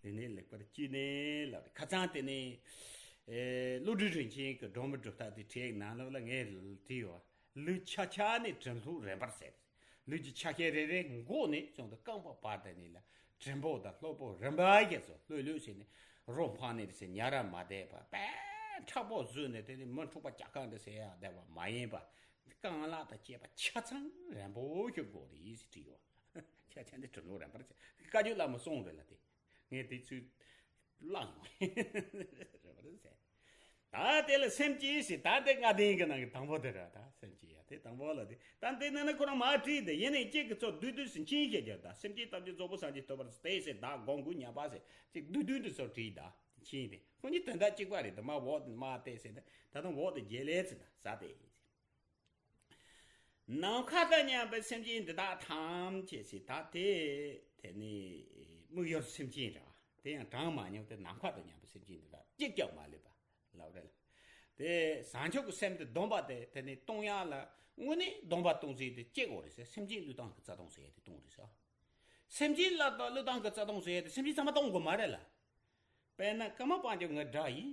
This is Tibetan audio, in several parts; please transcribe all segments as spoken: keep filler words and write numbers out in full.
དེ་ནས་ལེགས་པར་དཀྱུས་ནས་ལབ་རེད། ཁ་སང་དེ་ནས་ཨེ་བློ་གྲོས་རིན་ཆེན་གྱི་སྒྲོན་མེ་སྒྲུབ་ཐབས་དེ་བྲིས་ནང་ལོགས་ལ་ངས་བྲིས་ཡོད། ལུས་ཆགས་ཆགས་ནས་དྲི་ལྷུག་རན་པར་ཟེར། ལུས་ཀྱི་ཆ་ཤས་རེ་རེ་འགོག་ནས་བྱུང་དུ་རྐང་པ་བར་དུ་ནས་ལ་དྲིལ་བུ་དང་ལྷུག་པོ་རིམ་པ་བཞིན་དུ་ལྷོད་ལྷོད་བྱས་ནས་རོ་འཕངས་ནས་ཟེར་ཉ་ར་མ་བསྡད་པ་པས་མཁྲེགས་པོ་བཟོས་ནས་དེ་ནས་མི་འཁྲུགས་པ་རྒྱག་གང་འདྲ་ཟེར་ཡ་བསྡད་པ་མ་ཡིན་པ། རྐང་ལག་དང་བཅས་པ་ཆ་ཚང་རན་པོ་ཞིག་དགོས་རེད་ཟེར་བྲིས་ཡོད། ཆ་ཚང་དེ་དྲིལ་ལྷུག་རན་པར་བྱས། བཀའ་བརྒྱུད་བླ་མའི་གསུང་རེད་ལ་དེ། ངས་དེ་ཚོའི་བླངས་ཡོང་། རེད་པ་རེད་ཟེར། ད་དེ་ལ་སེམས་བསྐྱེད་ཟེར། ད་དེ་ལྔ་ལྡན་གྱི་ནང་གི་དང་པོ་དེ་རེད། ད་སེམས་བསྐྱེད་ཡ་དེ་དང་པོ་ལ་དེ་ད་དེ་ནང་ན་ཁོ་རང་མ་བྲིས་དེ་ཡིན་ནའི་གཅིག་གི་ཚོ་བསྡུས་བསྡུས་སུ་མཁྱེན་བཤད་རྒྱུ། ད་སེམས་བསྐྱེད་ཐམས་ཅད་རྫོགས་པའི་སངས་རྒྱས་ཐོབ་པར་བྱ་སྟེ་ཟེར། ད་དགོངས་དགུ་ཉག་པ་ཟེར་གཅིག་བསྡུས་བསྡུས་འདི་ཚོ་བྲིས། ད་མཁྱེན་དེ་ཁོ་གཉིས་དོན་དག་གཅིག་པ་རེད། ད་མ་འོག་མ་སྟེ་ཟེར། ད་ད་དུང་འོག་ཏུ་རྒྱལ་ལས་ཚེ་ད་ཟ་སྟེ། ནམ་མཁའ་དང་མཉམ་པའི་སེམས་ཅན་འདི་དག་ཐམས་ཅད་ཟེར། ད་དེ་དེ་ནི་དམིགས་ཡུལ་སེམས་ཅན་རེད་བ། དེ་ཡང་གྲངས་མ་ཉུང་སྟེ་ནམ་མཁའ་དང་མཉམ་པའི་སེམས་ཅན་འདི་དག་གཅིག་ཀྱང་མ་ལུས་པ་ལབ་རེད་ལ། དེ་བྱང་ཆུབ་ཀྱི་སེམས་དེ་སྡོམ་པ་དེ་དེ་ནི་གཏོང་ཡག་ལ་དངོས་གནས་སྡོམ་པ་གཏོང་ཚུལ་དེ་གཅིག་འོ་རེད་ཟེར། སེམས་ཅན་བློས་བཏང་གི་རྩ་ལྟུང་ཟེར་ཡ་དེ་གཏོང་རེད་ཟེར། སེམས་ཅན་བློས་བཏང་གི་རྩ་ལྟུང་ཟེར་ཡ་དེ་སེམས་ཅན་ཚང་མ་གཏོང་དགོས་མ་རེད་ལ། དཔེར་ན་ཀརྨ་དཔལ་འབྱོར་ངའི་དགྲ་ཡིན།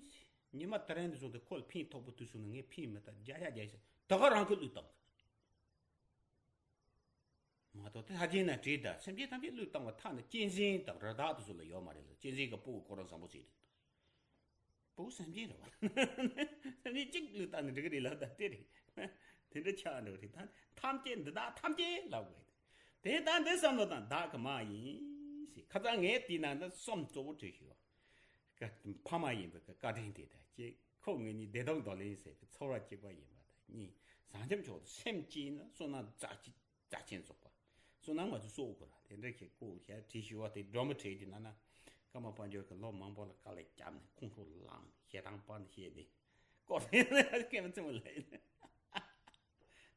ཉི་མ་དེ་རིང་འདི་བཟུང་སྟེ་ཁོ་ལ་ཕན་ཐོགས་པོ་དུས་སུ་ནི་ངས་ཕན་མི་ཐོགས་བརྒྱ་ཆ་བརྒྱ་ཞིག་ད་ག་རང་གི་བློས་བཏང་གི། མ་གཏོགས་དེ་ཧ་ཅང་ན་བྲིས་ད་སེམས་ཅན་ཐམས་ཅད་བློས་བཏང་བ་ཐག་ནི་གཅན་གཟན་དང་རི་དྭགས་དུ་སུ་ལ་ཡོད་མ་རེད་ལ། གཅན་གཟན་གི་སྤུ་གུ་ཁོ་རང་བཟང་པོ་ཞིག་རེད། སྤུ་གུ་སེམས་ཅན་རེད་བ། སེམས་ཅན་གཅིག་བློས་བཏང་ནི་འགྲིག་གི་རེད་ལབ་ད་དེ་རེད། དེ་འདྲ་ཆགས་འགྲོ་རེད། ད་ཐམས་ཅད་འདི་དག་ཐམས་ཅད་ལབ་དགོས། དེ་ལྟར་འདི་བསམ་བློ་བཏང་བདག་གི་མ་ཡིན་ཞེས། ཁ་སང་ངས་དེའི་ནང་དུ་གསུམ་གཙོ་བོ་བྲིས་ཞུ། ཕ་མ་ཡིན་པའི་བཀའ་དྲིན་དེ་དང་གཅིག་ཁོ་ངོས་ནས་བདེ་སྡུག་འདོར་ལེན་ཟེར་བའི་ཚོར་བ་གཅིག་པ་ཡིན་པ་དང་གཉིས། བྱང་ཆུབ་མཆོག་ཏུ་སེམས་བསྐྱེད་ན་བསོད་ནམས་རྩ་ཆེན་རྩ་ཆེན་རྫོགས་པ། བསོད་ནམས་ང་ཚོ་གསོག་དགོས་ར། དེ་འདྲ་ཞིག་ཁོ་ཞལ་བྲིས་ཞུ་བ་དེ་སྒྲོན་མེ་བྲིས་དེ་ན་ན་ཀརྨ་དཔལ་འབྱོར་གྱི་ལོ་མང་པོ་ལ་དཀའ་ལས་བརྒྱབ་ནས་ཁོང་ཁྲོ་ལངས་ཞེ་སྡང་སྤར་ནས་བཤད་དེ་ཀོ་ལེ་སྐད་མི་ཚིམ་ལ་ཡིན།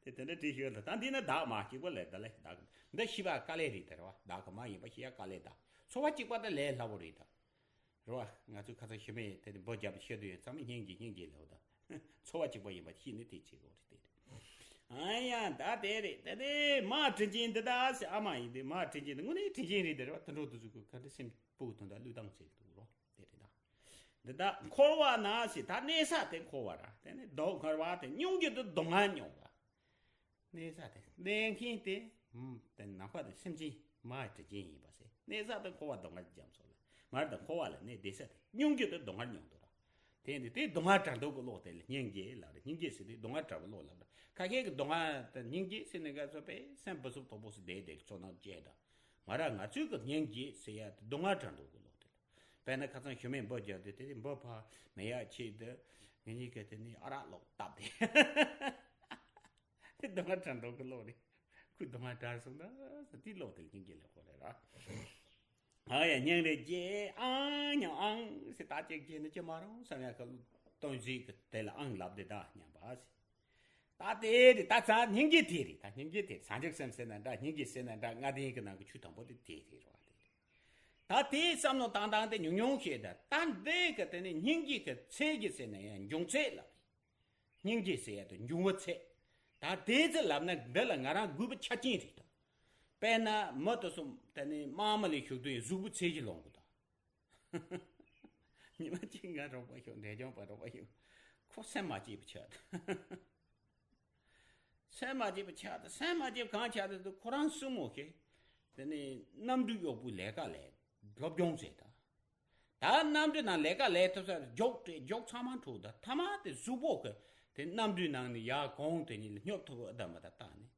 དེ་དེ་འདྲ་བྲིས་ཞུ་ལ་ད་འདི་ན་བདག་མ་གཅིག་པ་ལས་ད་ལས་བདག་འདི་ཤི་བ་དཀའ་ལས་རེད་དེ་ར་བ། བདག་གི་མ་ཡིན་པ་ཤི་ཡ་དཀའ་ལས་ད་ཚོར་བ་གཅིག་པ་ད་ལས་སླ་བོ་རེད་ད། རེད་བ། ང་ཚོས་ཁ་སང་ཞུ་མེད་དེ་འབུ་བརྒྱབ་ཤི་དུས་ཡོད་ཚང་མ་སྙིང་རྗེ་སྙིང་རྗེ་ལབ་ད། ཚོར་བ་གཅིག་པ་ཡིན་པ་ཤི་ནི་དེ་བྱེད་དགོས་རེད་དེ། ཨ་ཡ་ད་དེ་རེད་དེ་དེ་མ་དྲིན་ཆེན་འདི་ད་ཟེར་ཨ་མ་ཡིན་དེ་མ་དྲིན་ཆེན་འདི་དངོས་གནས་དྲིན་ཆེན་རེད་དེ་རེད་བ། དུད་འགྲོ་དུ་ཟུག་གི་ག་འདྲ་སེམས་སྤུ་གུ་དོན་དག་བློས་བཏང་ཟེར་གི་འདུག་རོ། དེ་རེད་ད། འདི་དག་འཁོར་བ་ན་ཟེར་ད་གནས་ས་དེ་འཁོར་བ་ར། དེ་ནི་སྡུག་བསྔལ་བ་དེ་མྱོང་རྒྱུ་དེ་སྡུག་བསྔལ་མྱོང་བ། གནས་ས་དེ་གནས་མཁན་དེ་ཨུམ་དེ་ནམ་མཁའ་དེ་སེམས་ཅན་མ་དྲིན་ཅན་ཡིན་པ་ཟེར། གནས་ས་དེ་འཁོར་བ་སྡུག་བསྔལ་རྒྱ་མཚོ་ལ་མར་དང་འཁོར་བ་ལ་གནས་བསྡད་ས་དེ་མྱོང་རྒྱུ་དེ་སྡུག་བསྔལ་མྱོང་འདུག་ར། དེ་ནི་དེ་སྡུག་བསྔལ་བྲལ་འདོད་ཀྱི་བློ་དེ་ལ་སྙིང་རྗེ་ལབ་རེད། སྙིང་རྗེ་ཟེར་དུས་སྡུག་བསྔལ་བྲལ་བའི་བློ་ལབ་རེད། ཁ་ཤས་ཀྱི་སྡུག་བསྔལ་དེ་སྙིང་རྗེ་ཟེར་ནས་ག་ཚོད་པས་སེམས་སྦུ་སུབ་དོག་པོ་སུ་བསྡད་བསྡད་ཀྱི་ཚོར་སྣང་སྐྱེ་འདྲ། ང་རང་ང་ཚོའི་གི་སྙིང་རྗེ་ཟེར་ཡ་དེ་སྡུག་བསྔལ་བྲལ་འདོད་ཀྱི་བློ་དེ་ལ། དཔེར་ན་ཁ་སང་ཞུ་མེད་འབུ་བརྒྱབ་དུས་དེ་འབུ་ཕར་མེ་ཡག་ཆེད་དུ་ངེད་གཉིས་ཀྱི་དེ་ནི་ཨ་རག་ལོག་བཏབ་སྟེ། དེ་སྡུག་བསྔལ་བྲལ་འདོད་ཀྱི་བློ་རེད། ཁོས་སྡུག་བསྔལ་བྲལ་སོང་ད་ཟེར་དེའི་བློ་དེ་ལ་སྙིང་རྗེ་ལེགས་པོ་རེད་ར། ཨ་ཡ་སྙིང་རེ་རྗེ་ཨང་ཉང་ཨང་ཟེར་ད་ཅིག་རྗེ་ནི་ཅི་མ་རུང་བསམ་ཡ་གི་སྟོན་གཞི་གི་དེ་ལ་ཨང་ལབ་དེ་ད་སྙམ་པ་ཟེར། ད་དེ་རེད། ད་ཚ་སྙིང་རྗེ་དེ་རེད། ད་སྙིང་རྗེ་དེ་རེད། བྱང་ཆུབ་སེམས་ཟེར་ན་འདྲ། སྙིང་རྗེ་ཟེར་ན་འདྲ། ལྔ་ལྡན་གྱི་ནང་གི་ཆོས་དང་པོ་དེ་དེ་རེད་རོ། དེ་རེད། ད་དེའི་བསམ་བློ་བཏང་སྟངས་དེ་ཉུང་ཉུང་ཞིག་ད་ད་འདི་གི་དེ་ནི་སྙིང་རྗེ་གི་ཚད་ཀྱི་ཟེར་ན་ཡང་འབྱུང་ཚད་ལབ་རེད། སྙིང་རྗེ་ཟེར་ཡ་དེ་འབྱུང་བའི་ཚད། ད་དེ་ཚེ་ལབ་ན་འདི་ལ་ང་རང་དགོས་པ་ཆ་རྐྱེན་རེད་ད། དཔེར་ན་མི་དེ་ཚོ་དེ་ནི་དམག་མི་ལ་ཞུགས་དུས་གཟུགས་པོའི་ཚད་ཀྱིས་ལོངས་དགོས་ད། ཉི་མ་གཅིག་ང་རོགས་པ་ཞིག་འབྲས་ལྗོངས་པ་རོགས་པ་ཞིག་ཁོ་སེམས་མ་སྐྱིད་པ་ཆགས་ད། སེམས་མ་སྐྱིད་པ་ཆགས་ད། སེམས་མ་སྐྱིད་པ་གང་ཆགས་ད་དུ་ཁོ་རང་སྲུ་མོ་ཞིག་དེ་ནས་གནམ་གྲུ་གཡོག་པོའི་ལས་ཀ་ལས་སློབ་སྦྱོང་བྱས་ད། ད་གནམ་གྲུ་ནང་ལས་ཀ་ལས་ཐུབ་ས་རྒྱོག་སྤྲད་རྒྱོག་ཚང་མ་འཁྲུག་ད། ཐ་མ་དེ་གཟུགས་པོ་གི་དེ་གནམ་གྲུའི་ནང་ནས་ཡར་གོང་དེ་ཉིད་ལ་སྙོབ་ཐུབ་ཨ་ད་མ་ད་བཏང་ནས།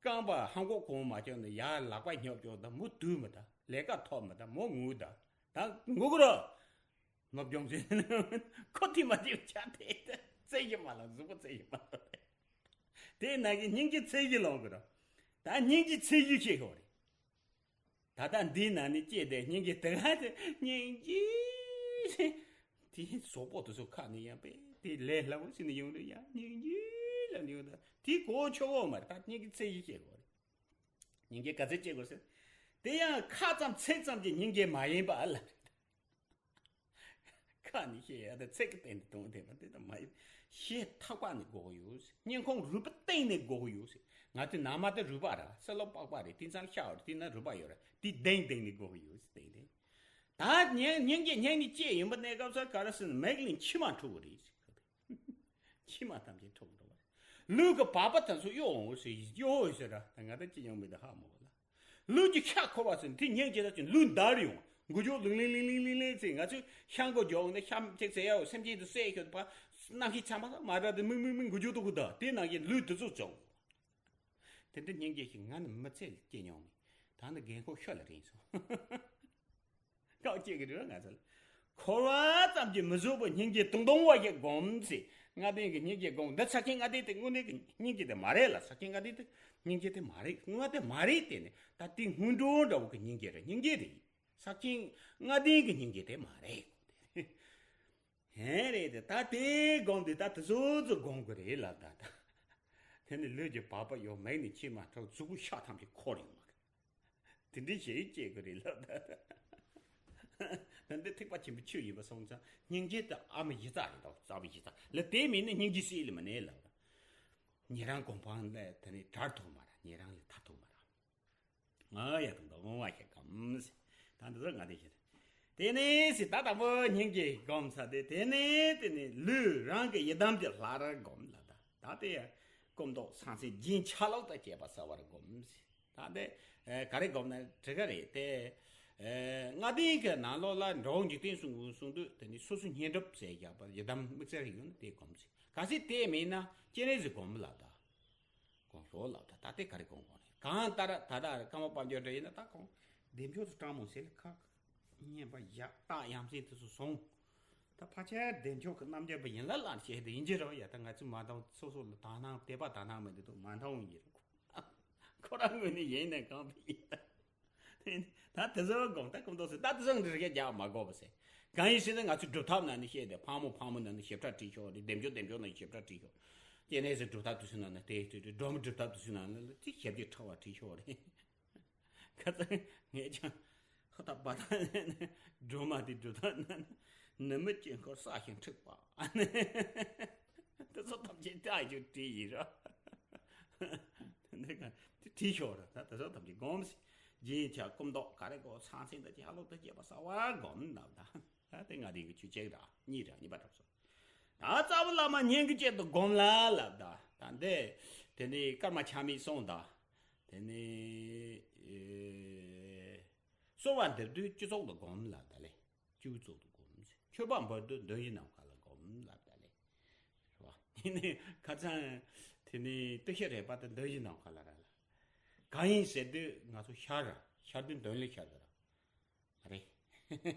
རྐང་པ་ཧང་གོག་གོང་མ་བཅོས་ནས་ཡར་ལག་པ་སྙོབ་སྐྱོར་དང་མུ་དུས་མི་ད་ལས་ཀ་ཐོབ་མི་ད་མོ་ངུ་ད་ད་ངུ་གི་རོ། སློབ་སྦྱོང་བྱེད་ཁོ་དེ་མ་བྱེད་ཆ་དེ་རྩེ་གི་མ་ལ་གཟུགས་པོ་རྩེ་གི་མ་ལ་དེ་ན་གི་སྙིང་རྗེ་ཚད་གཞི་ལོངས་གི་རོ། ད་སྙིང་རྗེ་ཚད་གཞི་ཤེས་ཤོག་རེད། ད་ལྟ་འདིའི་ནང་ནས་སྐྱེས་ཏེ་སྙིང་རྗེ་དེ་ག་དེ་སྙིང་རྗེ། དེའི་གཟུགས་པོ་དེ་ཚོ་ཁ་ནས་ཡང་པས་དེ་ལས་སླ་བོ་ཞིག་ནས་ཡོང་དུས་ཡང་སྙིང་རྗེ་ལབ་ནས་ཡོང་ད་དེ་གོ་ཆོག་གོ་མ་རེད། ད་སྙིང་རྗེ་ཚད་གཞི་སྐྱེ་དགོས་རེད། སྙིང་རྗེ་ག་ཚད་སྐྱེ་དགོས་ཟེར། དེ་ཡང་ཁ་ཙམ་ཚིག་ཙམ་གྱི་སྙིང་རྗེ་མ་ཡིན་པ་ལ། ཁ་ནས་བཤད་ཡ་དེ་ཚིག་གི་སྟེང་དུ་གཏོང་བསྡད་པ་དེ་ལྟ་མ་ཡིན། ཞེ་ཐག་པ་ནས་དགོས་ཀྱི་ཡོད་ཟེར། སྙིང་ཁོང་རུས་པའི་གཏིང་ནས་དགོས་ཀྱི་ཡོད་ཟེར། ང་ཚོའི་ན་མ་དེ་རུས་པ་ར་སེ་ལོ་པགས་པ་རེད། དེ་ཚང་ཤ་བ་རེད། དེ་ན་རུས་པ་ཡོད་ར་དེ་གདེང་གདེང་ནས་དགོས་ཀྱི་ཡོད་ཟེར་སྟེང་དེ། ད་སྙིང་སྙིང་རྗེ་སྙིང་ནི་སྐྱེས་ཡིན་པ་གནས་སྐབས་སུ་ག་རེ་ཟེར་ན་མིག་ལས་མཆི་མ་འཁྲུག་གི་རེད། མཆི་མ་ཐམས་ཅད་འཁྲུག་འགྲོ་བ་རེད། ལུས་ཀྱི་བག་པ་དེ་ཚོ་གཡོ་འོང་ཟེར་གཡོ་འོང་ཟེར་ར། ད་ང་ད་ཅི་ཡང་མི་འདུག་ཧ་མ་གོ་ལ། ལུས་ཀྱི་ཤ་འཁོར་བ་ཟེར་དེ་སྙིང་རྗེ་ད་ཅིག་ལུས་འདར་ཡོང་། འགུལ་སྐྱོད་ལིང་ལིང་ལིང་ལིང་ལིང་ལིང་ཟེར། ང་ཚོས་ཤ་མགོ་རྒྱོག་ནས་ཤ་གཅིག་ཟེར་ཡའོ་སེམས་ཅན་དུ་བསད་ཤོད་པ། རྣམ་ཤེས་ཚང་མ་མ་ར་དེ་མིག་མིག་མིག་འགུལ་སྐྱོད་དུ་གུ་ད་དེ་ནང་བཞིན་ལུས་དེ་ཚོ་བྱུང་། དེ་འདྲ་སྙིང་རྗེ་ཞིག་ང་ནི་མི་ཚེ་ལ་སྐྱེ་མྱོང་མེད། ད་ནི་རྒན་འཁོགས་ཤོད་ལ་རིང་སོང་། ཀའོ་སྐྱེ་གི་རེད་ང་ཚོ་ལ། འཁོར་བ་ཙམ་གྱིས་མི་བཟོད་པའི་སྙིང་རྗེ་དུང་སྡོང་བ་ཞིག་སྒོམ་ཟེར། ལྔ་ལྡན་གྱི་སྙིང་རྗེ་སྒོམ། འདི་ས་ཆེན་ལྔ་ལྡན་དེ་དངོས་གནས་ཀྱི་སྙིང་རྗེ་དེ་མ་རེད་ལ། ས་ཆེན་ལྔ་ལྡན་དེ་སྙིང་རྗེ་དེ་མ་རེད། དངོས་དེ་མ་རེད། དེ་ནི་ད་དེ་སྔོན་འགྲོ་འདྲ་བོ་གི་སྙིང་རྗེ་རེད། སྙིང་རྗེ་རེད། ས་ཆེན་ལྔ་ལྡན་གྱི་སྙིང་རྗེ་དེ་མ་རེད། ཧེ་རེད་དེ། ད་དེ་སྒོམ་དེ་ད་དེ་ཚོ་ཚོ་སྒོམ་དགོས་རེད་ལབ་ད། ད་དེ་ནི་ལུས་ཀྱི་བག་པ་གཡོ། མིག་ནི་མཆི་མ་འཁྲུག། གཟུགས་པོ་ཤ་ཐམས་ཅད་འཁོར་ཡོང་བ། དེ་འདྲའི་ཞིག་སྐྱེ་དགོས་རེད་ལབ་ད། ད་འདི་ཐེག་པ་ཆེན་པོའི་ཆོས་ཡིན་པ་སོང་ཙང་སྙིང་རྗེ་དེ་ཨ་མ་གཞི་རྩ་རེད་དོ། རྩ་བའི་གཞི་རྩ་ལ་དེ་མེད་ན་སྙིང་རྗེ་སྲིད་ལ་མི་གནས་ལབ་ད། ཉན་རང་སྒོམ་སྤང་ལ་དེ་ནི་གྲལ་ཐོག་མ་ར། ཉན་རང་ལ་མཐར་ཐུག་མ་ར། ང་ཡ་དང་དང་བ་ཞིག་གམ་ཟེར། ད་འདི་ཚོ་ང་དེ་ཞིག་དེ་ནས་ཟེར་ད་དང་པོ་སྙིང་རྗེ་སྒོམ་ཚར་ཏེ། དེ་ནས་དེ་ནས་ལུས་རང་གི་ཡི་དམ་གྱི་ལྷ་རར་སྒོམ་ལ་ད། ད་དེ་ཡ་སྐུ་མདོག་ཟང་ཟིང་རྒྱན་ཆ་ལུགས་དང་བཅས་པ་གསལ་བར་སྒོམ་ཟེར། ད་དེ་ཨེ་ག་རེ་སྒོམ་ན་འགྲིག་གི་རེད་དེ། ཨེ་ལྔ་ལྡན་གྱི་ནང་ལོགས་ལ་འགྲོ་བ་འཇིག་རྟེན་གསུམ་གྱི་གསུང་དུས་དེ་ནི་སོ་སོ་བསྙེན་སྒྲུབ་ཟེར་བཞག་པ་ཡི་དམ་དམིགས་བསལ་ཡོད་ན་དེ་སྒོམ་ཟེར། གལ་སྲིད་དེ་མེད་ན་སྤྱན་རས་གཟིགས་སྒོམ་ལ་ད། སྒོམ་ཤོག་ལབ་ད། ད་དེ་ག་རེ་སྒོམ་དགོས་རེད། གང་ལྟར་ད་ལྟ་ཀརྨ་དཔལ་འབྱོར་འདྲ་ཡིན་ན་ད་ཁོང་བདེ་མཆོག་ཏུ་དྲང་མོ་ཟེར་ལ་ཁ་བསྙེན་པ་བཞག་རྟགས་ཡ་མཚན་དེ་ཚོ་བཟུང་། ད་ཕལ་ཆེར་བདེ་མཆོག་གི་རྣམ་འགྱུར་པ་ཡིན་ལ་ལ་བཤད་དེ་ཡིན་གྱི་རེད། ཡ་ད་ང་ཚོས་མ་མཐོང་། སོ་སོ་ལ་དག་སྣང་དད་པ་དག་སྣང་མེད་དུས་མ་མཐོང་ཡིན་གྱི་རེད། ཁོ་རང་ངོས་ནས་ཡིན་ནས་གང་བྱེད་ཡིན། ད་དེ་ཚོ་དགོངས་དག་སྐུ་མདོག་ཟེར། ད་དེ་ཚོ་འདྲི་རྒྱག་རྒྱག་མ་དགོས་པ་ཟེར། གང་ཡིན་ཟེར་ན་ང་ཚོའི་སྒྲུབ་ཐབས་ནང་ནས་བཤད་དེ། ཕག་མོ་ཕག་མོ་ནང་ནས་ཞིབ་ཕྲ་བྲིས་ཤོག་རེད། བདེ་མཆོག་བདེ་མཆོག་ནང་ཞིབ་ཕྲ་བྲིས་ཤོག་སྤྱན་རས་གཟིགས་སྒྲུབ་ཐབས་དེ་ཚོའི་ནང་ནས་དེ་དེ་དེ་སྒྲོལ་མ་སྒྲུབ་ཐབས་དེ་ཚོའི་ནང་ནས་དེ་ཞབས་ཀྱི་ཕྲེང་བ་བྲིས་ཤོག་རེད། ཁ་སང་ངས་ཀྱང་ཧོ་ད་བ་ད་སྒྲོལ་མ་དེ་སྒྲུབ་ཐབས་ནང་ནས་ནུབ་མོ་དཀྱིལ་འཁོར་གསལ་ཞིང་འཁྲིགས་པ། དེ་ཚོ་ཐམས་ཅད་ད་ཡོད་བྲིས་ཡིན་ར། དེ་འདྲ་ག་དེ་བྲིས་ཤོག་ར། ད་དེ་ཚོ་ཐམས་ཅད་སྒོམ་ཞིག་རྗེས་ཆ་སྐུ་མདོག་ག་རེ་གོ་ཚང་ཚིང་དང་ཅི་ཧ་ལོ་དང་བཅས་པ་གསལ་བར་སྒོམ་ལབ་ད། ད་དེ་ལྔ་ལྡན་གྱི་ཆོས་གཅིག་ར་གཉིས་ར་གཉིས་པ་གྲུབ་སོང་། ད་རྩ་བའི་བླ་མ་སྙིང་གི་དཀྱིལ་དུ་སྒོམ་ལ་ལབ་ད། ད་འདི་དེ་ནི་ཀརྨ་ཆགས་མེད་གསུངས་ད། དེ་ནི་ཨེ་གསོལ་བ་འདེབས་དུས་སྤྱི་ཚོགས་ལ་སྒོམ་ལབ་ད་ལེ། སྤྱི་ཚོགས་ལ་སྒོམ་ཟེར། མཆོད་པ་འབུལ་དུས་འདོན་བཞིན་ནམ་མཁའ་ལ་སྒོམ་ལབ་ད་ལེ། རེད་བ། དེ་ནི་ཁ་སང་དེ་ནི་བསྟུད་ཤེས་རེ་བ་དེ་འདོན་བཞིན་ནམ་མཁའ་ལ་ར་ལ། གང་ཡིན་ཟེར་དུས་ང་ཚོ་ཤར་ར། ཤར་དུས་འདོན་ལ་ཤར་གི་ར། མ་རེད།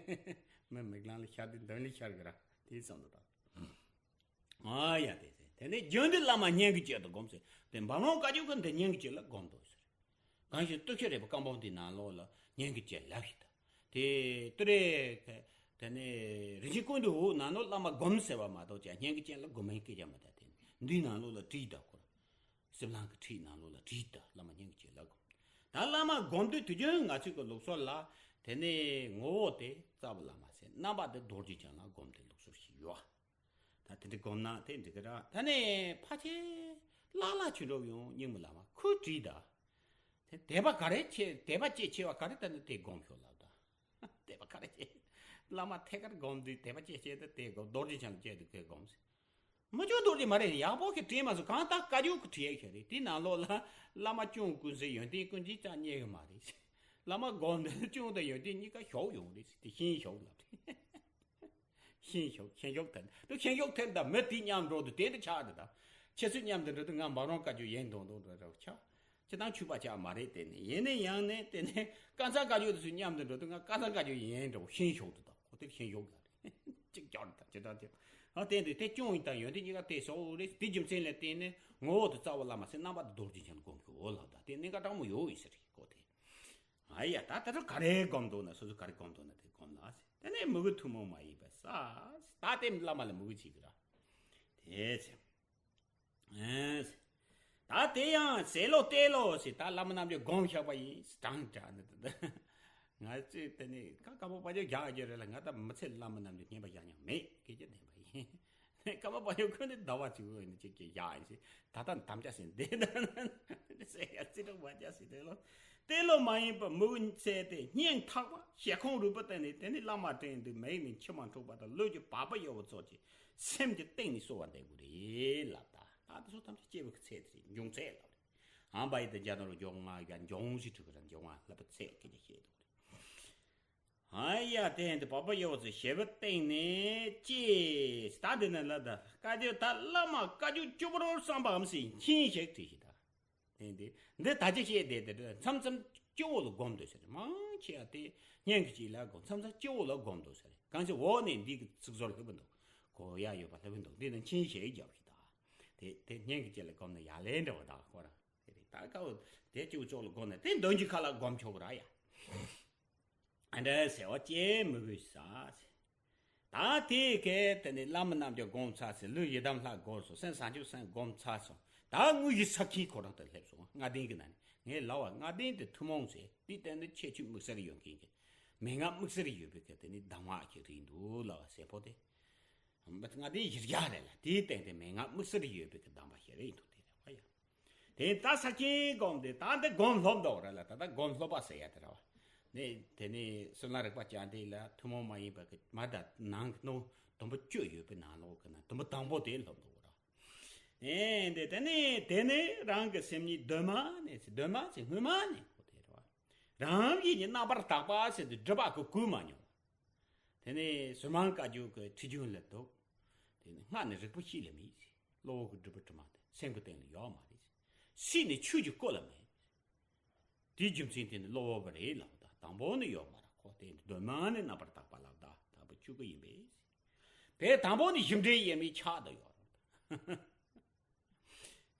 མི་མིག་ལམ་ལ་ཤར་དུས་འདོན་ལ་ཤར་གི་ར། དེ་བསམ་བློ་བཏང་། ཨ་ཡ་དེ་ཟེར། དེ་ནས་རྒྱུན་དུ་བླ་མ་སྙིང་གི་དཀྱིལ་དུ་སྒོམ་ཟེར། དེ་འབུམ་རམས་བཀའ་བརྒྱུད་ཀྱི་འདི་སྙིང་གི་དཀྱིལ་ལ་སྒོམ་དུ་ཟེར། གང་ཞིག་བསྟུད་ཤེས་རེ་བ་བཀའ་འབུམ་དེའི་ནང་ལོགས་ལ་སྙིང་གི་དཀྱིལ་ལབ་ཞིག་ད། དེ་ཏུ་རེ། དེ་ནས་རིན་ཆེན་ཀུན་འདུས་འོག་ནང་ལོགས་བླ་མ་སྒོམ་ཟེར་བ་མ་གཏོགས་ཀྱང་སྙིང་གི་དཀྱིལ་ལ་སྒོམ་མིན་སྐད་ཆ་མི་ད། དེ་འདིའི་ནང་ལོགས་ལ་བྲིས་ད་ཁོ་ར། སྲིབ་ལང་གི་ཁྲིད་ནང་ལོགས་ལ་བྲིས་ད། བླ་མ་སྙིང་གི་དཀྱིལ་ལ་སྒོམ། ད་བླ་མ་སྒོམ་དུས་དུས་རྒྱུན་ང་ཚོའི་གི་ལུགས་སྲོལ་ལ་དེ་ནས་ངོ་བོ་དེ་རྩ་བའི་བླ་མ་ཟེར། རྣམ་པ་དེ་རྡོ་རྗེ་འཆང་ལ་སྒོམ་དེ་ལུགས་སྲོལ་ཞིག་ཡོད། ད་དེ་འདྲ་སྒོམ་ན་དེ་འགྲིག་གི་ར། ད་ནས་ཕལ་ཆེར་ལྷག་ལྷག་ཆོས་གྲོགས་ཡོང་། རྙིང་མ་བླ་མ་ཁོས་བྲིས་ད། དེ་དད་པ་ག་རེ་ཆེ། དད་པ་ཆེ་ཆེ་བ་ག་རེ་ད་ནི་དེ་སྒོམ་ཤོག་ལབ་ད། དད་པ་ག་རེ་ཆེ། བླ་མ་ཐད་ཀར་སྒོམ་དུས་དད་པ་ཆེ་ཆེ་ད་དེ་སྒོམ། རྡོ་རྗེ་འཆང་ལ་བཅས་དུས་ཁོས་སྒོམ་ཟེར། མི་ཆོས་རྡོ་རྗེ་མ་རེད། ཡག་པོ་ཞིག་བྲིས་མ་སོང་། གང་ལྟར་བཀའ་བརྒྱུད་ཀྱི་བྲིས་ཡག་ཞིག་རེད། དེའི་ནང་ལོགས་ལ་བླ་མ་སྐྱོང་ཀུན་གཟིགས་ཡོན་ཏན་ཀུན་གྱིས་ཀྱང་རྙེད་གི་མ་རེད། བླ་མ་སྒོམ་དུས་སྐྱོང་དང་ཡོན་ཏན་གཉིས་ཀ་ཞོག་ཡོང་རེད་ཟེར། དེ་ཤིང་ཞོག་ལབ་རེད། ཤིང་ཞོག་ཤིང་ཞོག་ཐེབས་འདུག་ཤིང་ཞོག་ཐེབས་ད་མི་དེ་མཉམ་འགྲོ་དུས་དེ་འདྲ་ཆགས་འདུག་ད་ཁྱེད་ཚོ་མཉམ་དུ་འགྲོ་དུས་ང་འབུམ་རམས་བཀའ་བརྒྱུད་ཡིན་མདོག་མདོག་འདྲ་འདྲ་བོ་ཆགས། སྤྱིར་བཏང་ཆོས་པ་ཆགས་མ་རེད། དེ་ནས་ཡིན་ནས་ཡང་ནས་དེ་ནས་ཀ་ཚང་བཀའ་བརྒྱུད་དེ་ཚོ་མཉམ་དུ་འགྲོ་དུས་ང་ཀ་ཚང་བཀའ་བརྒྱུད་ཡིན་འདྲ་བོ་ཤིང་ཞོག་འདུག་ད་ཁོ་དེར་ཤིང་ཞོག་ལ་རེད། གཅིག་ཀྱང་རེད། ད་ཅི་ལྟར་དེ་ཨ་དེ་འདི་དེ་སྐྱོང་ཡིན་དང་ཡོན་ཏན་གཉིས་ཀ་དེ་ཞོག་རེད། དེ་རྒྱུ་མཚན་ལ་བརྟེན་ནས་ངོ་བོ་དེ་རྩ་བའི་བླ་མ་ཟེར། རྣམ་པ་དེ་རྡོ་རྗེ་འཆང་ལ་སྒོམ་ཤོག་ལབ་ད། དེ་གནད་འགག་དྲང་མོ་ཡོད་ཡིན་ཟེར་གོ་དེ། ཨ་ཡ་ད་ད་ཚོ་ག་རེ་སྒོམ་འདུག་ན། སོ་སོ་ག་རེ་སྒོམ་འདུག་ན་དེ་སྒོམ་ལ་ཟེར། དེ་ནས་མོས་གུས་ཐུན་མོང་མ་ཡིན་པའི་ས། ད་དེ་བླ་མ་ལ་མོས་གུས་བྱེད་ཀྱི་ར། དེ་ཚེ། ཨེ། ད་དེ་ཡང་ཟས་ལོ་གཏེར་ལོ་ཟེར། ད་བླ་མ་རྣམས་ཀྱིས་སྒོམ་བཞག་པ་ཡིན། དྲང་དྲང་ནི་དེ། ང་ཚོས་དེ་ནི་ཀ་ཀ་པོ་པ་ཅོ་རྒྱག་རྒྱུ་རེད་ལ། ང་ད་མི་ཚེ་བླ་མ་རྣམས་ཀྱིས་བསྙེན་པ་བཞག་མྱོང་མེད། སྐད་ཆ་བདེན་པ་ཡིན། ཀ་མ་པ་ཡོད་ཁོ་ནི་ཟླ་བ་གཅིག་པོ་ཡིན་ཅིག་གི་ཡག་ཡིན་ཞེས་ད་ལྟ་དམ་བཅའ་ཟིན་བསྡད་ན་ཟེར་ཡ་རྩིས་སྤྲོད་མ་བྱ་ཟེར་དེ་ལོ། ཏེ་ལོ་མ་ཡིན་པ་མི་བུ་ཚེ་དེ་སྙིང་ཐག་པ་ཞེ་ཁོང་རུས་པ་བཏོན་ནས་དེ་ནི་བླ་མ་དྲན་དུས་མིག་ནས་མཆི་མ་འཁྲུག་པ་དང་ལུས་ཀྱི་བ་སྤུ་གཡོ་བ་ཙོགས་ཀྱི་སེམས་ཀྱི་གཏིང་ནས་གསོལ་བ་འདེབས་དགོས་རེད་ལབ། ད་ད་དེ་ཚོ་ཐམས་ཅད་སྐྱེས་བུ་གི་ཚེ་དེ་རེད། འབྱུང་ཚེ་ལབ་རེད། ཨམ་པ་ཡི་དེ་རྒྱ་ནོར་འབྱུང་ང་ཡ་འབྱུང་ཞིག་ཁྲི་གི་ར་འབྱུང་ང་ལྷ་པ་ཚེ་སྐད་ཆ་བཤད་འདུག་རེད། ཨ་ཡ་དེ་འདི་བ་སྤུ་གཡོ་བ་ཚོ་ཞེ་པོ་གཏིང་ནས་སྐྱེས། ད་འདི་ནས་ལ་ད་བཀའ་བརྒྱུད་ད་བླ་མ་བཀའ་བརྒྱུད་བཅུ་པོར་བསམ་པའམ་སྲིད་མཁྱེན་ཞིག་བྲིས་ཤིག་ད། དེ་འདི་འདི་ད་ཅི་བཤད་བསྡད་དེ་འདྲ་མཚམས་མཚམས་སྤྱི་བོ་ལ་སྒོམ་འདུག་ཟེར། མང་ཆེ་བ་དེ་སྙན་གྱི་ཅིག་ལ་སྒོམ། མཚམས་མཚམས་སྤྱི་བོ་ལ་སྒོམ་འདུག་ཟེར། གང་ཞིག་འོག་ནས་འདི་གི་ཚིག་ཟོར་ལྷུག་པོ་འདུག་གོ་ཡ་ཡོད་པ་ལྷུག་པོ་འདུག་འདི་ནི་མཁྱེན་ཞིག་རྒྱབ་ཤིག་ད། དེ་དེ་སྙན་གྱི་ཅིག་ལ་སྒོམ་ན་ཡ་ལན་འདྲ་བ་ད་ཁོ་རང་དེ་རེད། ད་ཀ་བོ་དེ་སྤྱི་བོ་ཅོག་ལ་སྒོམ་ན་དེ་འདོན་གྱི་ཁ་ལ་སྒོམ་ཆོག་གི་ར་ཡ། ཨ་འདྲ་ཟེར་བ་ཅེས་མི་དགོས་ས། ད་དེ་གས་དེ་ནི་བླ་མ་རྣམས་ཀྱང་སྒོམ་ཚར་ཟིན། ལུས་ཡི་དམ་ལྷ་སྒོམ་སོང་། སེམས་བྱང་ཆུབ་སེམས་སྒོམ་ཚར་སོང་། ད་དངོས་ཀྱི་ས་ཁྱིའི་ཁོ་རང་དུ་སླེབས་སོང་། ལྔ་ལྡན་གྱི་ནང་ནས་ངས་ལབ་པ་ལྔ་ལྡན་དེ་ཐུན་མོང་ཟེར། དེའི་སྟེང་དུ་ཁྱད་ཆོས་དམིགས་བསལ་ཡོད་མཁན་གྱི་མན་ངག་དམིགས་བསལ་ཡོད་པའི་གི་དེ་ནི་གདམས་ངག་ཅིག་རེད་འདུག་ལབ་པ་ཟེར་པོ་དེ། ལྔ་ལྡན་གཞིར་རྒྱག་རེད་ལ། དེའི་སྟེང་དུ་མན་ངག་དམིགས་བསལ་ཡོད་པའི་གི་གདམས་པ་ཞིག་རེད་འདུག་དེ་རེད་བ་ཡ། དེ་ད་ས་ཆེན་སྒོམ་དེ་ད་འདི་སྒོམ་སློབ་འདུག་ར་ལ། ད་ད་སྒོམ་སློབ་པ་ཟེར་ཡ་དེ་ར་བ། ནི་དེ་ནི་བསོད་ནམས་རིག་པ་སྤྱན་འདྲེན་ལ་ཐུན་མོང་མ་ཡིན་པ་གི་མ་ད་ནང་གི་ནོ་དུམ་བུ་བཅུ་ཡོད་པའི་ནང་ལོགས་གི་ན་དུམ་བུ་དང་པོ་དེ་སློབ་འདུག་ར། ནི་འདི་དེ་ནི་དེ་ནི་རང་གི་སེམས་ཉིད་གདོད་མ་ནས་གདོད་མ་ཚེ་སྔོན་མ་ནས་གོ་དེ་ར་བ། རང་བཞིན་གྱི་རྣམ་པར་དག་པ་ཟེར་དུས་སྒྲུབ་པ་གི་གོས་མ་མྱོང་། དེ་ནས་ཟུར་མང་བཀའ་བརྒྱུད་ཀྱི་ཁྲིད་རྒྱུན་ལ་འདུག་དེ་ནས་སྔགས་ནི་རིག་པ་ཤེས་ལ་མེད། གློ་བུར་གྱི་སྒྲུབ་པ་དྲི་མ་དེ་སེམས་ཀྱི་སྟེང་ལ་ཡོད་མ་རེད། སྲིད་ནི་ཆོས་ཀྱི་སྐུ་ལ་མེད། དེའི་རྒྱུ་མཚན་དེ་ནི་གློ་བུར་བ་རེད་ལབ། ད་དང་པོ་ནི་ཡོད་མ་རེད། ཁོ་དེ་ནི་གདོད་མ་ནི་རྣམ་པར་དག་པ་ལབ། ད་དང་པོ་ཆོས་སྐུ་ཡིན་པས། དེ་དང་པོ་ནི་གཞི་འབྲས་ཡེ་མེད་ཆགས་དུ་ཡོད་རེད།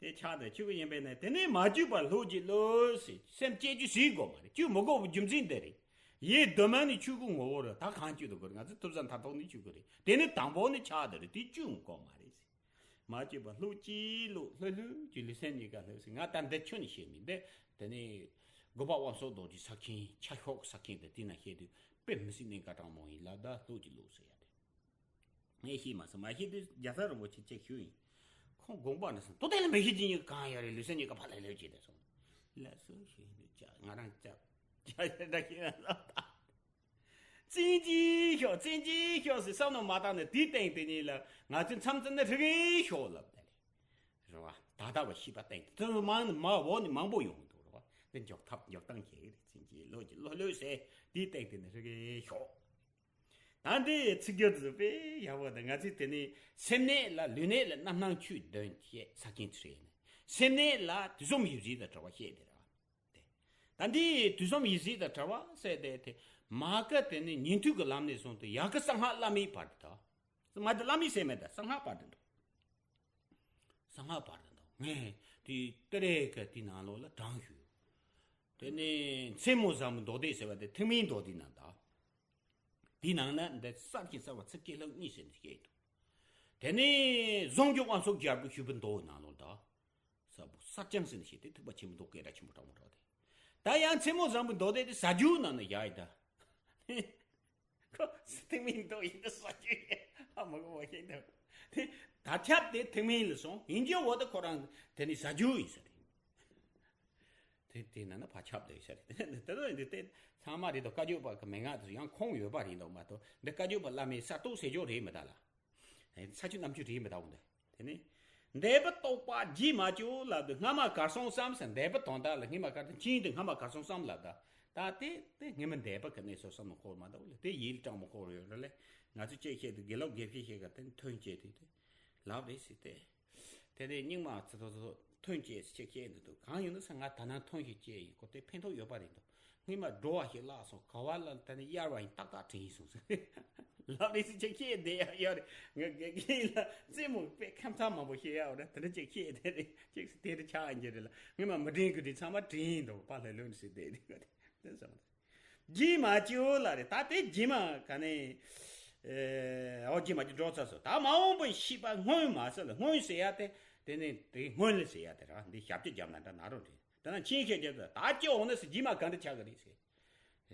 དེ་ཆགས་དང་ཆོས་ཀྱི་ཡིན་པས་ན། དེ་ནས་མ་བཅོས་པ་ལྷུག་ཅིང་གླུ་ཟེར། སེམས་བཅོས་རྒྱུ་ཟེར་དགོས་མ་རེད། བཅོས་མི་དགོས་པའི་རྒྱུ་མཚན་འདི་རེད། ཡེ་གདོད་མ་ནས་ཆོས་སྐུ་ངོ་བོ་རེད། ད་གང་བཅོས་དགོས་རེད། ང་ཚོ་ཐུབ་བསམ་མཐའ་རྟོགས་ནས་བཅོས་དགོས་རེད། དེ་ནི་དང་པོ་ནས་ཆགས་དང་རེད། དེ་བཅོས་དགོས་མ་རེད་ཟེར། མ་བཅོས་པ་ལྷུག་ཅིང་གླུ། ལྷུག་ལྷུག་ཅིག་ལུས་སེམས་གཉིས་ཀ་ལྷུག་ཟེར། ང་ད་འདི་ཁྱོན་ནས་བཤད་མིན། འདི་དེ་ནས་དགོན་པ་དབང་སོགས་རྡོ་རྗེ་ས་ཁྱིམ་ཆ་ཤོག་ས་ཁྱིམ་དེ་དེ་ན་བཤད་དུས་དཔེ་མི་སྲིད་གནད་འགག་དྲང་མོ་ཡིན་ལ། ད་ལྷུག་ཅིང་གླུ་ཟེར་ཡ་དེ། ངས་ཤེས་མ་སོང་། མ་ཤེས་དུས་རྒྱལ་ཚབ་རིན་པོ་ཆེ་ཅིག་ཞུས་ཡིན། ཁོང་དགོངས་པ་འདྲ་སོང་། ཏོ་ཏན་ལ་མི་ཤེས་ཀྱི་ཉིན་གང་ཡོད་རེད། ལུས་སེམས་གཉིས་ཀ་ཕར་ལ་ལེབ་བྱས་ད་སོང་། ལགས་སོ་ཞུས་ཡིན་དུས་ཅག་ང་རང་ཅག་ཅག་ཡོད་འདྲ་ཤེས་ན་ལབ་ད། བཙན་གྱིས་ཤོག་བཙན་གྱིས་ཤོག་ཟེར་བསམ་མནོ་མ་བཏང་ནས་དེའི་སྟེང་དེ་ཉིད་ལ་ང་ཚོའི་མཚམས་མཚམས་ནས་ཧྲི་གེ་ཤོག་ལབ་ད་རེད། རེད་བ། ད་ལྟ་བ་ཤེས་པ་སྟེང་དེ་ཚོ་མང་ནས་མ་འོག་ནས་མང་པོ་ཡོང་གི་འདུག་རེད་བ། འདི་འཇོག་ཐབས་འཇོག་སྟངས་ཤེས་ཀྱི་རེད། བཙན་གྱིས་ལོ་གྱི་ལོ་ལོས་ཟེར་དེའི་སྟེང་དེ་ནས་ཧྲི་གེ་ཤོག་ད་འདི་ཚིག་སྦྱོར་དུ་དཔེ་ཡག་པོ་དང་། ང་ཚོས་དེ་ནི་སེམས་གནས་ལ་ལུས་གནས་ལ་རྣམ་སྣང་ཆོས་བདུན་བཤད་ས་ཁྱིམ་ཚུལ་ཡིན། སེམས་གནས་ལ་དུས་གསུམ་ཡིད་བཞིན་དུ་གྲོལ་བ་བཤད་དེ་ར། དེ་ད་འདི་དུས་གསུམ་ཡིད་བཞིན་དུ་གྲོལ་བ་ཟེར་དེ་དེ་མ་ཀ་དེ་ནི་ཉན་ཐོས་ཀྱི་ལམ་ནས་བཟུང་སྟེ་ཡ་གི་གསང་སྔགས་བླ་མེད་བར་དུ། ད་མ་དེ་བླ་མེད་ཟེར་མེད། ད་གསང་སྔགས་བར་དུ་འགྲོ། གསང་སྔགས་བར་དུ་འགྲོ། ངས་དེ་ཏི་རེ་ཀ་དེ་ནང་ལོགས་ལ་དྲངས་ཞུས། དེ་ནས་མཚན་མོ་བཟང་པོའི་མདོ་སྡེ་ཟེར་བ་དེ་ཐེག་དམན་མདོ་སྡེ་ནང་ད། དེའི་ནང་ན་འདི་གསར་གྱི་གསར་བ་ཚིག་བཅད་ལྷག་གཉིས་ཟེར་ནས་བཤད་འདུག་དེ་ནས་གཟུངས་ཀྱི་དབང་ཕྱུག་རྒྱལ་པོས་ཞུས་པའི་མདོ་ནང་ལོགས་ད། གསར་བུ་གསར་རྐྱང་ཟེར་ནས་བཤད་དེ་ཐེག་པ་ཆེན་པོའི་མདོ་སྐད་གྲགས་ཆེན་པོ་དྲང་མོ་དྲང་དེ། ད་ཡང་མཚན་མོ་བཟང་པོའི་མདོ་སྡེ་དེ་ཟ་རྒྱུའི་ནང་ན་བཞག་ཡི་ད། ཁོ་ཐེག་དམན་མདོ་ཡིན་ད་ཟ་རྒྱུ་ཡིན་ཧ་མ་གོ་བ་ཤེས་འདུག་དེ་ད་ཁྱབ་དེ་ཐེག་དམན་ལ་སོང་། ཡིན་རྒྱུ་བོ་ད་ཁོ་རང་དེ་ནི་ཟ་རྒྱུ་ཡིན་ས་རེད། དེ་དེ་ན་ན་ཕ་ཁྱབ་དེ་ཤར་དེ་ལྟ་འདི་དེ་ཚང་མ་རེད་དོ། བཀའ་བརྒྱུད་པ་གི་མན་ངག་དེ་ཡང་ཁུངས་ཡོད་པ་རེད་འདུག་མ་གཏོགས་འདི་བཀའ་བརྒྱུད་པ་བླ་མའི་གསར་གཏོད་ཟེར་ཕྱོགས་རེད་མི་གདའ་ལ། ས་བཅུ་རྣམ་བཅུ་རེད་མི་གདའ་འོང་དེ། དེ་ནི་འདས་པ་རྟོགས་པ་རྗེས་མ་ཅོ་ལབ་དུས་སྔ་མ་གར་སོང་བསམ་ཟེར། འདས་པ་དོན་དག་ལ་སྔ་མ་གར་དང་ཅིང་དུ་སྔ་མ་གར་སོང་བསམ་ལབ་ད། ད་དེ་དེ་སྔ་མ་འདས་པ་གི་གནས་སོ་བསམ་ན་འཁོར་མ་གཏོགས་ལ་དེ་ཡིད་དྲང་མོ་འཁོར་ཡོད་རེད་ལེ། ང་ཚོ་ཅེས་བཤད་དུས་དགེ་ལོག་དགེ་བཤེས་བཤད་ག་དེ་ཐོན་སྐྱེས་དེ་དེ་ལབ་རེད་ཟེར་ཏེ། དེ་ནས་རྙིང་མ་ཚོ་ཐོན་སྐྱེས་ཟེར་ཅེས་བཤད་འདུག་དུ་གང་ཡིན་ན་ས་ང་ད་ནང་ཐོན་ཞིག་སྐྱེས་ཡིན་ཁོ་དེ་ཕན་ཐོགས་ཡོད་པ་རེད་འདུག་སྔོན་མ་འགྲོ་བ་ཞིག་བརླག་སོང་། ག་བ་ལ་ད་ནི་གཡར་བ་ཡིན་ཏག་ཏག་དྲན་སོང་ཟེར། ལབ་རེད་ཟེར་ཅིག་བཤད་བསྡད་ཡ་ཡོད་རེད། ང་དགེ་རྒན་ལ་རྩེད་མོ་དཔེ་ཁ་མཚར་མང་པོ་བཤད་ཡ་ཡོད་རེད། དེ་འདྲ་ཅིག་བཤད་བསྡད་རེད། ཅིག་སེ་དེ་འདྲ་ཆགས་ཡིན་གྱི་རེད་ལ། སྔོན་མ་མི་དྲན་གི་དྲན་ཚང་མ་དྲན་ཡིན་འདུག་པ་ལྷ་ལོན་ཟེར་བསྡད་རེད། དེ་བསམ་རེད། རྗེས་མ་ཅིའོ་ལ་རེད། ད་དེ་རྗེས་མ་ག་ནས་ཨོ་རྗེས་མ་ཅི་འགྲོ་ཚར་སོང་། ད་མ་འོངས་པའི་ཤེས་པ་སྔོན་མ་ཟེར་ལ། སྔོན་ཟེར་ཡ་དེ་དེ་ནས་དེ་སྔོན་ལ་ཟེར་ཡ་དེ་ར་འདི་ཞབས་ཀྱི་རྒྱབ་ན་འདྲ་ན་རོ་རེད། དེ་ན་ཆིན་ཤེས་རྒྱབ་ད་ད་ཅི་འོང་ན་ཟེར་རྗེས་མ་ག་འདྲ་ཆགས་གི་རེད་ཟེར།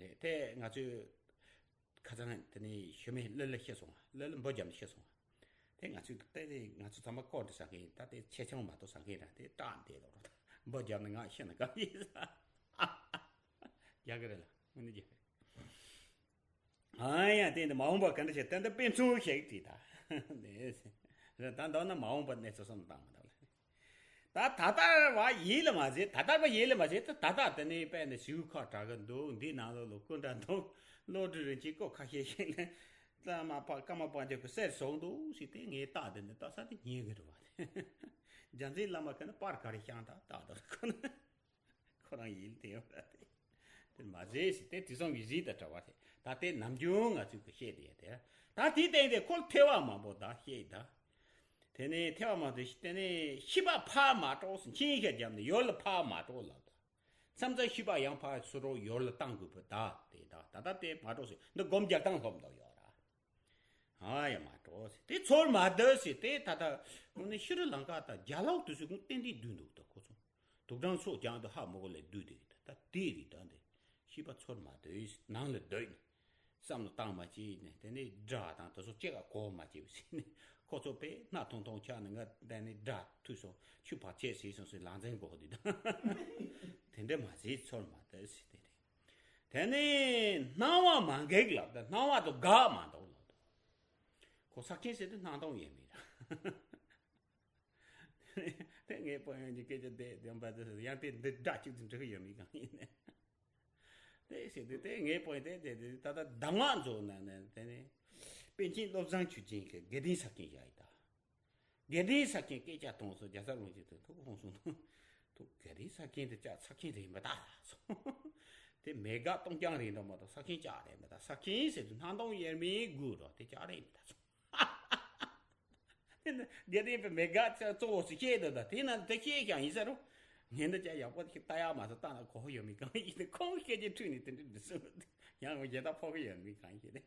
རེད་དེ་ང་ཚོས་ཁ་སང་དེ་ནས་ཞུ་མེད་ཀླུ་ལ་ཤི་སོང་བ། ཀླུ་ལ་འབུ་བརྒྱབ་ནས་ཤི་སོང་བ། དེ་ང་ཚོས་དེ་ནས་ང་ཚོ་ཚང་མ་ཀོ་འདྲ་ཟ་མཁན་ཡིན། ད་དེ་ཆེ་ཆུང་མ་གཏོགས་ཟ་མཁན་ར་དེ་སྐྲག་བསྡད་དོ། འབུ་བརྒྱབ་ནས་ང་ཤི་ན་ག་ཡིན་ས། རྒྱག་གི་རེད་ལ། དངོས་གནས་རྒྱག་གི་རེད། ཨ་ཡ། དེ་འདི་མ་འོངས་པ་ག་འདྲ་བྱེད། ད་འདི་དཔེ་མཚོན་ཞིག་བྲིས་ད། ད་འདོད་ན་མ་འོངས་པ་གནས་ཚུལ་བསམ་བཏང་མ་ཐུབ་ལ། ད་ད་ལྟ་བ་ཡིད་ལ་མ་བྱེད། ད་ལྟ་བ་ཡིད་ལ་མ་བྱེད། ད་ད་ལྟ་དེ་ནས་དཔེ་འདི་ཞིའུ་ཁ་གྲག་གི་འདུག། འདི་ནང་ལོགས་ལ་སྐུ་འདྲ་འདུག། བློ་གྲོས་རིན་ཆེན་སྐུ་ཁ་ཤས་ཤིག་ལ། ཀརྨ་པ་ཀརྨ་དཔལ་འབྱོར་གྱི་གསེར་བཟུང་འདུག་ཟེར་ཏེ། ངས་རྟགས་དེ་འདི་ལྟ་ས་དེ་ཉན་གི་རེད་བ། རྒྱལ་མཚན་བླ་མ་གི་ནི་པར་ག་རེ་བཤམས་ད་རྟགས་དེ་ཁོ་ན། ཁོ་རང་ཡིད་དེ་ཡོད་ར་དེ། དེ་མ་ཟེར་ཟེར་ཏེ། དེ་ཚོ་གི་གཞི་དང་བྲལ་བ་དེ། ད་དེ་ནམ་རྒྱུན་ང་ཚོས་གི་བཤད་དེ་ཡོད་དེ། ད་དེའི་སྟེང་དེ་ཁོ་ཐེ་བ་མང་པོ་ད་བཤད་ད། དེ་ནས་ཐེ་བ་མང་པོ་དེ་ནས་ཤེས་པ་ཕར་མ་སྤྲོ་ཟེར། མཆན་ཞིག་བརྒྱབ་ནས་ཡོལ་ལ་ཕར་མ་སྤྲོ་ལབ་ད། མཚམས་མཚམས་ཤེས་པ་ཡང་ཕར་ཚུར་རོ་ཡོལ་ལ་བཏང་དགོས་པ་ད། དེ་ད་ད་ལྟ་དེ་མ་སྤྲོ་ཟེར། འདི་སྒོམ་རྒྱག་སྟངས་སློབ་འདོད་ཡོད་ར། ཨ་ཡ་མ་སྤྲོ་ཟེར། དེ་ཚོར་མ་འདོད་ཟེར། དེ་ད་ལྟ་དངོས་གནས་ཤྲི་ལང་ཀ་དང་རྒྱ་ལོག་དེ་ཚོས་ཀུན་ཏན་ཏན་བསྡུས་འདུག་ད་ཁོ་ཚོ། དུག་སྦྲང་ཚོགས་ཀྱང་དུ་ཧ་མོ་གོ་ལས་བསྡུས་དེ་ད་ལྟ་དེ་རེད། ད་འདི་ཤེས་པ་ཚོར་མ་འདོད་ཟེར། ནང་ལ་སྡོད་ནས་བསམ་བློ་བཏང་མ་བྱས་ནས། དེ་ནས་དགྲ་དང་དེ་ཚོ་གཅིག་ག་གོ་མ་བྱས་ཟེར་ནས། ཁོ་ཚོ་དཔེ་སྣ་ཐུང་ཐུང་ཆགས་ནས། ང་དེ་ནས་དགྲ་ཐུག་སོང་། ཆུ་ཕར་ཆད་ཟེར་སོང་ཟེར། ལང་ཚན་གོ་དེ་ད། དེ་འདྲ་མ་ཟེར། ཚོར་མ་འདོད་ཟེར། དེ་རེད། དེ་ནས་སྣང་བ་མ་འགགས་ལབ་ད། སྣང་བ་དེ་འགག་མ་འདུག་ལབ་ད། ཁོ་ས་ཁེངས་ཟེར་དུས་སྣང་སྟངས་ཡོད་མེད་ར། དེ་ངའི་དཔོན་གྱི་སྐད་ཆ་དེ་བདེན་པ་དེ་ཡང་དེ་འདི་སྒྲ་གཅིག་ཏུ་འགྲིག་གི་ཡོད་མེད་གང་ཡིན་ནས། དེ་ཟེར་དུས་དེ་ངའི་དཔོན་དེ་དེ་དེ་ད་ལྟ་གདམས་ངག་མཛོད་ནང་ནས། དེ་ནས་པཎ་ཆེན་བློ་བཟང་ཆོས་རྒྱན་གྱིས་དགེ་ལྡན་ས་ཁེངས་བཞག་ཡི་ད། དགེ་ལྡན་ས་ཁེངས་སྐད་ཆ་གཏོང་སོང་། རྒྱ་ཚ་རླུང་ཆེན་དུ་ཐུག་ཧོང་སོང་། ཐུག། དགེ་ལྡན་ས་ཁེངས་དེ་ལྕགས་ས་ཁེངས་རེད་མི་ད་སོང་། དེ་མེ་འགག་སྟོང་རྐྱང་རེད་འདུག་མ་གཏོགས་ས་ཁེངས་ལྕགས་རེད་མི་ད། ས་ཁེངས་ཟེར་དུས་སྣང་སྟངས་ཡོད་མེད་དགོས་རོ། དེ་ལྕགས་རེད་མི་ད་སོང་། དེ་ནི་དགེ་ལྡན་པའི་མེ་འགག་ལྕགས་གཙོ་བོ་ཟེར་བཤད་འདུག་ད། དེ་ན་དེ་བཤད་ཀྱང་ཡིན་ས་རོ། ངས་འདི་ཅག་ཡག་པོ་ཞིག་ལྟ་ཡག་མ་ཟད་ལྟ་ན་གོ་ཡོད་མེད་གང་ཡིན་ནས། ཁོང་སྐད་ཆ་ཁྲིད་ནས་དེ་འདྲ་འདི་སོང་། ཡང་ཡེ་ད་ཕོག་གི་ཡོད་མེད་གང་ཡིན་ནས།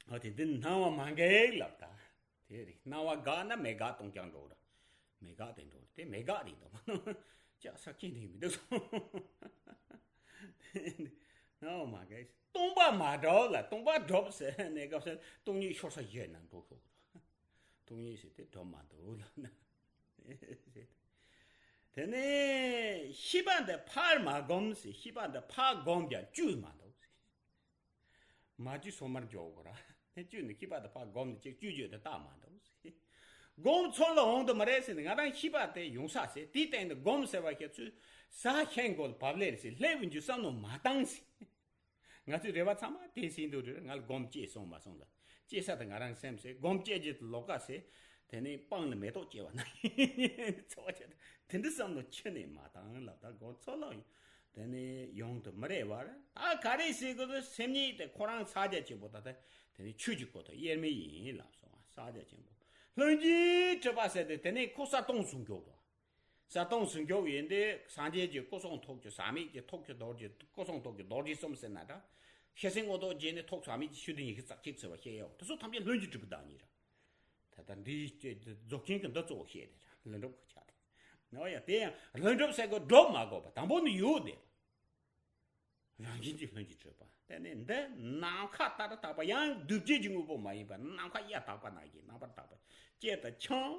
ཨོ་དེ་འདི་སྣང་བ་མ་འགགས་ལབ་ད། དེ་རེད། སྣང་བ་འགགས་ན་མེ་འགག་སྟོང་རྐྱང་འགྲོ་ར། མེ་འགག་དེ་འགྲོ་ར། དེ་མེ་འགག་རེད་འདུག་མ་གཏོགས་ལྕགས་ས་ཁེངས་རེད་མི་འདུག་སོང་། སྣང་བ་མ་འགགས། སྟོང་པ་མ་གྲུབ་ལ། སྟོང་པ་གྲུབ་ཟེར་གནས་སྐབས་སུ་སྟོང་ཉིད་ཤོར་ས་ཡོད་ན་འགྲོ་ཤོག་ར། སྟོང་ཉིད་ཟེར་དེ་གྲུབ་མ་འདུག་ལབ་ན། དེ་ནས་ཤེས་པ་འདི་ཕར་མ་བསྒོམས་ཟེར། ཤེས་པ་འདི་ཕར་བསྒོམས་ཀྱང་བཅོས་མ་འདུག་ཟེར། མ་བཅོས་སོ་མར་འཇོག་དགོས་ར། དེ་བཅོས་ནས་ཤེས་པ་དེ་ཕར་བསྒོམས་ནས་ཅིག་བཅོས་བཅོས་དེ་བཏང་མ་འདུག་ཟེར། སྒོམ་ཚུལ་ལ་འོང་དུ་མ་རེད་ཟེར་ནས། ང་རང་ཤེས་པ་དེ་ཡོང་ས་ཟེར། དེའི་སྟེང་དུ་སྒོམ་ཟེར་བ་ཞིག་ཚུར་ས་ཞིང་གོ་ལ་བབས་ལེ་ཟེར། སླེབས་འཇུག་བསམ་བློ་མ་བཏང་ཟེར། ང་ཚོའི་རེ་བ་ཚང་མ་དེ་ཟིན་འདུག་རེད། ང་ལ་སྒོམ་སྐྱེས་སོང་མ་སོང་ལ། སྐྱེས་ས་དེ་ང་རང་སེམས་ཟེར། སྒོམ་སྐྱེས་རྗེས་དུ་ལོག་ག་ཟེར། དེ་ནས་སྤང་ལ་མེ་ཏོག་སྐྱེ་བ་ན་ཚོར་བ་བྱེད། དེ་འདྲ་བསམ་བློ་ཁྱོན་ནས་མ་བཏང་ལབ། ད་སྒོམ་ཚུལ་ལ་དེ་ནས་ཡོང་དུ་མི་རེ་བར། ད་ག་རེ་ཟེར་དགོས་དུ། སེམས་ཉིད་དེ་ཁོ་རང་ཕྱག་རྒྱ་ཆེན་པོ། ད་ལྟ་དེ་ནས་ཆོས་ཀྱི་གོ་ཐོས་དབྱེར་མེད་ཡིན་ལབ་སོང་བ། ཕྱག་རྒྱ་ཆེན་པོ་ལྷུན་གྱིས་གྲུབ་པ་ཟེར་ཏེ། དེ་ནས་ཁོ་གསལ་སྟོང་ཟུང་འཇུག་རོ། གསལ་སྟོང་ཟུང་འཇུག་ཡིན་ཏེ། སངས་རྒྱས་ཀྱི་སྐུ་གསུང་ཐུགས་ཀྱི་ཟག་མེད་ཀྱི་ཐུགས་ཀྱི་རྡོ་རྗེ། སྐུ་གསུང་ཐུགས་ཀྱི་རྡོ་རྗེ་གསུམ་ཟེར་ན་འདྲ། ཤེར་ཕྱིན་མངོན་རྟོགས་རྗེས་ནི་ཐུགས་ཟག་མེད་ཀྱི་ཆོས་བདུན་ཉི་ཤུ་རྩ་གཅིག་ཟེར་བ་བཤད་ཡོད། དེ་ཚོ་ཐམས་ཅད་ལྷུན་གྱིས་གྲུབ་པའི་བདག་ཉིད་ར། ད་ལྟ་འདིའི་རྫོགས་ཆེན་གྱི་འདི་གཙོ་བོ་བཤད་དེ་ར། ལྷུན་གྲུབ་ཀྱི་ཆ་དེ། ཨོ་ཡ། དེ་ཡང་ལྷུན་གྲུབ་ཟེར་དགོས་སྒྲུབ་མ་དགོས་པ། དང་པོ་ནི་ཡོད་དེ། རང་བཞིན་གྱིས་ལྷུན་གྱིས་གྲུབ་པ། དེ་ནས་འདི་ནམ་མཁའ་ལྟར་དག་པ། ཡང་སྒྲུབ་བྱེད་ཀྱི་དངོས་པོ་མ་ཡིན་པ། ནམ་མཁའ་གཡའ་དག་པ་ནང་བཞིན། རྣམ་པར་དག་པ་སྤྱད་དེ་ཁྱོད་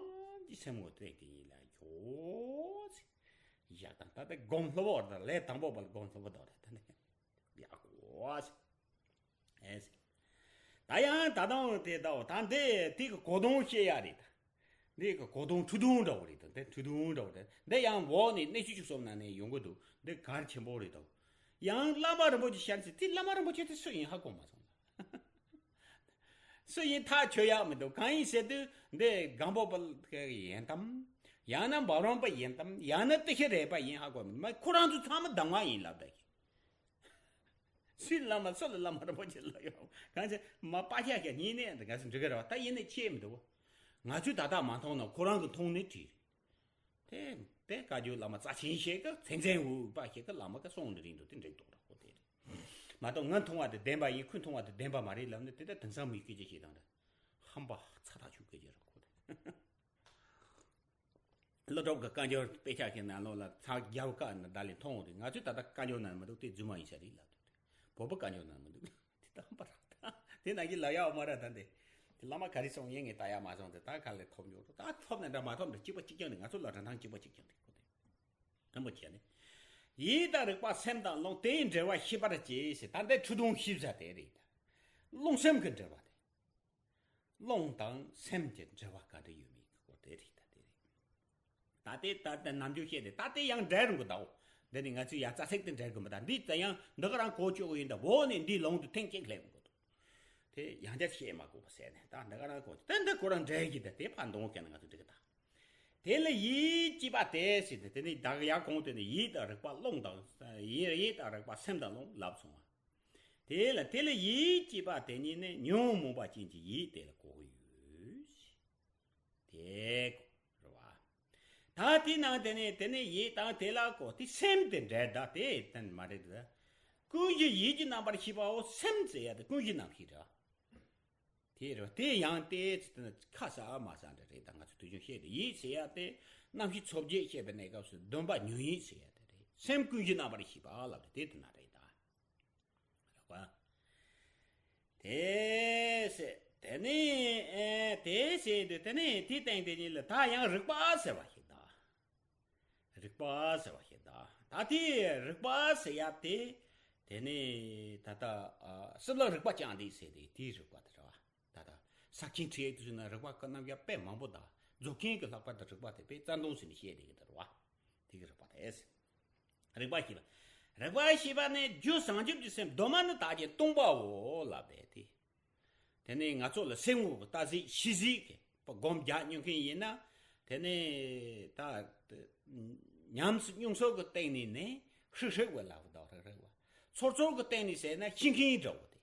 ཀྱི་སེམས་ངོ་སྤྲད་དེ་ཡིན་ལ་ཡོད་ཟེར། བཞག་དང་། ད་ལྟ་སྒོམ་སླ་པོ་རེད། ལས་དང་པོ་པ་ལ་སྒོམ་སླ་པོ་འདུག་རེད། ད་ནི་ཡག་པོ་ཟེར། ཨེ་ཟེར། ད་ཡང་ད་དུང་དེ་ལྟ་བུ། ད་འདི་དེ་གི་གོ་དོན་བཤད་ཡ་རེད། ད་འདི་གི་གོ་དོན་འཁྲུལ་དོན་འདྲ་བོ་རེད། ད་འདི་འཁྲུལ་དོན་འདྲ་བོ་རེད། འདི་ཡང་འོག་ནས་གནས་ཆུང་བཅུ་གསུམ་ནང་ནས་ཡོང་གི་འདུག། འདི་གལ་ཆེན་པོ་རེད་དོ། ཡང་བླ་མ་རིན་པོ་ཆེ་ཤར་ཟེར། དེ་བླ་མ་རིན་པོ་ཆེ་དེ་སུ་ཡིན་ཧ་གོ་མ་སོང་། སུ་ཡིན་ཐག་ཆོད་ཡག་མི་འདུག། གང་ཡིན་ཟེར་དུས་འདི་སྒམ་པོ་པ་ཡིན་དམ། ཡང་ན་འབའ་རོམ་པ་ཡིན་དམ། ཡང་ན་ཏི་ཤ་རས་པ་ཡིན་ཧ་གོ་མི་འདུག། མ་ཁོ་རང་ཚོ་ཚང་མ་གདམས་ངག་ཡིན་ལབ་ད་ཤི། སུའི་བླ་མ། སུ་ལ་བླ་མ་རིན་པོ་ཆེ་ལབ་ཡོད། གང་ཟེར་མ་པ་ཤ་ཤ་གཉིས་ནས་འདི་ག་ཚོད་འགྲིག་གི་རེད་བ། ད་ཡིན་ནས་ཆེ་མི་འདུག། ང་ཚོས་ད་ལྟ་མ་མཐོང་ན་ཁོ་རང་གི་མཐོང་ནས་བྲིས། དེ་དེ་བཀའ་བརྒྱུད་བླ་མ་རྩ་ཆེན་ཞིག་གི་མཚན་མཚན་འུ་པ་ཞིག་གི་བླ་མ་གི་གསུང་འདི་རིང་དུ་དེ་འགྲིག་འདུག་ར། ཁོ་དེ་རེད་མ་གཏོགས། ང་མཐོང་བ་དེ་བདེན་པ་ཡིན། ཁོས་མཐོང་བ་དེ་བདེན་པ་མ་རེད་ལབ་ནས། དེ་ལྟར་དེང་སང་མིའི་སྐད་ཆ་ཞིག་དང་འདྲ། ཧམ་པ་ཚ་ཐག་ཆོད་སྐད་ཆ་རེད་ཁོ་དེ། ཀླུ་སྒྲུབ་ཀྱི་བཀའ་འགྱུར་དཔེ་ཆ་ཞིག་ནང་ལོགས་ལ་ཚར་བརྒྱ་བཀའ་ནི་ད་ལས་མཐོང་རེད། ང་ཚོས་ད་ལྟ་བཀའ་འགྱུར་ནང་མི་འདུག། དེ་རྫུན་མ་ཡིན་ས་རེད་ལབ་འདུག། བོད་པ་བཀའ་འགྱུར་ནང་མི་འདུག། དེ་ད་ཧམ་པ་རེད། དེ་ནང་གི་ལབ་ཡག་མ་རེད། ད་འདི་དེ་བླ་མ་ག་རེ་གསུངས་ཡིན་ངས་ལྟ་ཡག་མ་སོང་། དེ་ད་ག་ལས་ཐོབ་འགྱུར་ད་ཐོབ་ནས་འདྲ་མ་ཐོབ་འདྲ་གཅིག་པ་གཅིག་རྐྱང་རེད། ང་ཚོ་ལ་འགྲོ་སྟངས་གཅིག་པ་གཅིག་རྐྱང་རེད་ཁོ་དེ། དང་པོ་བྱས་ནས། ཡིད་དང་རིག་པ་སེམས་དང་རླུང་དེའི་འབྲེལ་བ་ཤེས་པར་བྱེད་ཟེར། ད་ལྟའི་འཁྲུལ་སྡོམ་ཤེས་བྱ་དེ་རེད། རླུང་སེམས་ཀྱི་འབྲེལ་བ་དེ། རླུང་དང་སེམས་ཀྱི་འབྲེལ་བ་ག་འདྲ་ཡོད་མེད་ཀྱི་སྐོར་དེ་རེད། ད་དེ་རེད། ད་དེ་ད་ལྟ་ནམ་རྒྱུན་བཤད་དེ་ད་དེ་ཡང་འབྲེལ་རུང་གི་གདའོ། འདི་ནི་ང་ཚོས་ཡ་རྩ་ཚིག་དེ་འབྲེལ་དགོས་མི་གདའ། འདི་ད་ཡང་འདི་ག་རང་གོ་ཆོད་གི་ཡིན་ད། འོ་ནི་འདིའི་ལུང་དུ་ཐེངས་གཅིག་སླེབས་དགོས་འདུག། དེ་ཡང་བསྐྱར་བཤད་མ་དགོས་པ་ཟེར་ནས། ད་འདི་ག་རང་གོ་ཆོད་དེ་འདི་ཁོ་རང་འབྲེལ་གྱི་ད་དེ་ཕར་འདོང་མཁན་ང་ཚོ་འགྲིག་གི་ད། དེ་ལ་ཡིད་ཅེས་པ་དེ་ཟེར་ཏེ། དེ་ནི་ད་ག་ཡར་གོང་དུ་ནི་ཡིད་དང་རིག་པ་རླུང་དང་། ཡིད་ཡིད་དང་རིག་པ་སེམས་དང་རླུང་ལབ་སོང་བ། དེ་ལ་དེ་ལ་ཡིད་ཅེས་པ་དེ་ཉིད་ནི་ཉོན་མོངས་པ་ཅན་གྱི་ཡིད་དེ་ལ་གོ་གི་ཡོད། དེ་གོ་རེད་བ། ད་དེ་ནང་དེ་ནི་དེ་ནི་ཡིད་དང་དེ་ལ་གོ་དེ་སེམས་དེ་འབྲེལ་ད་དེ་དེ་མ་རེད་ད། ཀུན་གཞི་ཡིད་ཀྱི་རྣམ་པར་ཤེས་པའོ། སེམས་ཟེར་ཡ་དེ་ཀུན་གཞི་རྣམ་ཤེས་རེད། དེ་རེད། དེ་ཡང་དེ་ཚོ་དེ་ན་ཁ་ས་མ་ས་འདྲ་རེད། ད་ང་ཚོ་དུས་རྒྱུན་བཤད་དེ་ཡིད་ཟེར་ཡ་དེ་རྣམ་ཤེས་ཚོགས་བརྒྱད་བཤད་པའི་གནས་སྐབས་སུ་བདུན་པ་ཉོན་ཡིད་ཟེར་ཡ་དེ་རེད། སེམས་ཀུན་གཞི་རྣམ་པར་ཤེས་པ་ལབ་དེ་དེ་ན་རེད་ད། རེད་བ། དེ་ཟེར་དེ་ནི་ཨེ་དེ་ཟེར་དུས་དེ་ནི་དེའི་སྟེང་དེ་ཉིད་ལ་ད་ཡང་རིག་པ་ཟེར་བ་ཞིག་ད། རིག་པ་ཟེར་བ་ཞིག་ད། ད་དེ་རིག་པ་ཟེར་ཡ་དེ། དེ་ནི་ད་ལྟ་ཨ་སྲིད་ལ་རིག་པ་ཀྱང་འདུས་ཟེར་དེ་དེའི་རིག་པ་དེ་རེད་བ། ད་ལྟ་ས་ཁྱིན་ཁྲིད་ཡིག་དེ་ཚོ་ན་རིག་པ་ཀ་རྣམ་གཞག་དཔེ་མང་པོ་ད། རྫོགས་ཆེན་གྱི་ལྷག་པར་དུ་རིག་པ་དེ་དཔེ་རྩ་མདུང་ཟེར་ནས་བཤད་དེ་གི་དེ་རེད་བ། དེ་གི་རིག་པ་དེ་ཟེར། རིག་པ་ཤེས་པ། རིག་པ་ཤེས་པ་ནི་རྒྱུ་བྱང་ཆུབ་ཀྱི་སེམས་གདོད་མ་ནས་དག་ཅིང་སྟོང་པའོ་ལབ་པས་དེ། དེ་ནས་ང་ཚོ་ལ་སེམས་ངོ་གི་ལྟ་གཟིགས་ཤེས་གཟིགས་ཀྱི་སྒོམ་རྒྱག་མྱོང་མཁན་ཡིན་ན། དེ་ནས་ད་ཉམས་སུ་མྱོང་ཚོར་གྱི་སྟེང་ནས་ནི་ཧྲིག་ཧྲིག་བ་ལབ་དང་ཧྲིག་ཧྲིག་བ། ཚོར་ཚོར་གྱི་སྟེང་ནས་ཟེར་ན་ཤེས་མཁན་འདྲ་བོ་དེ།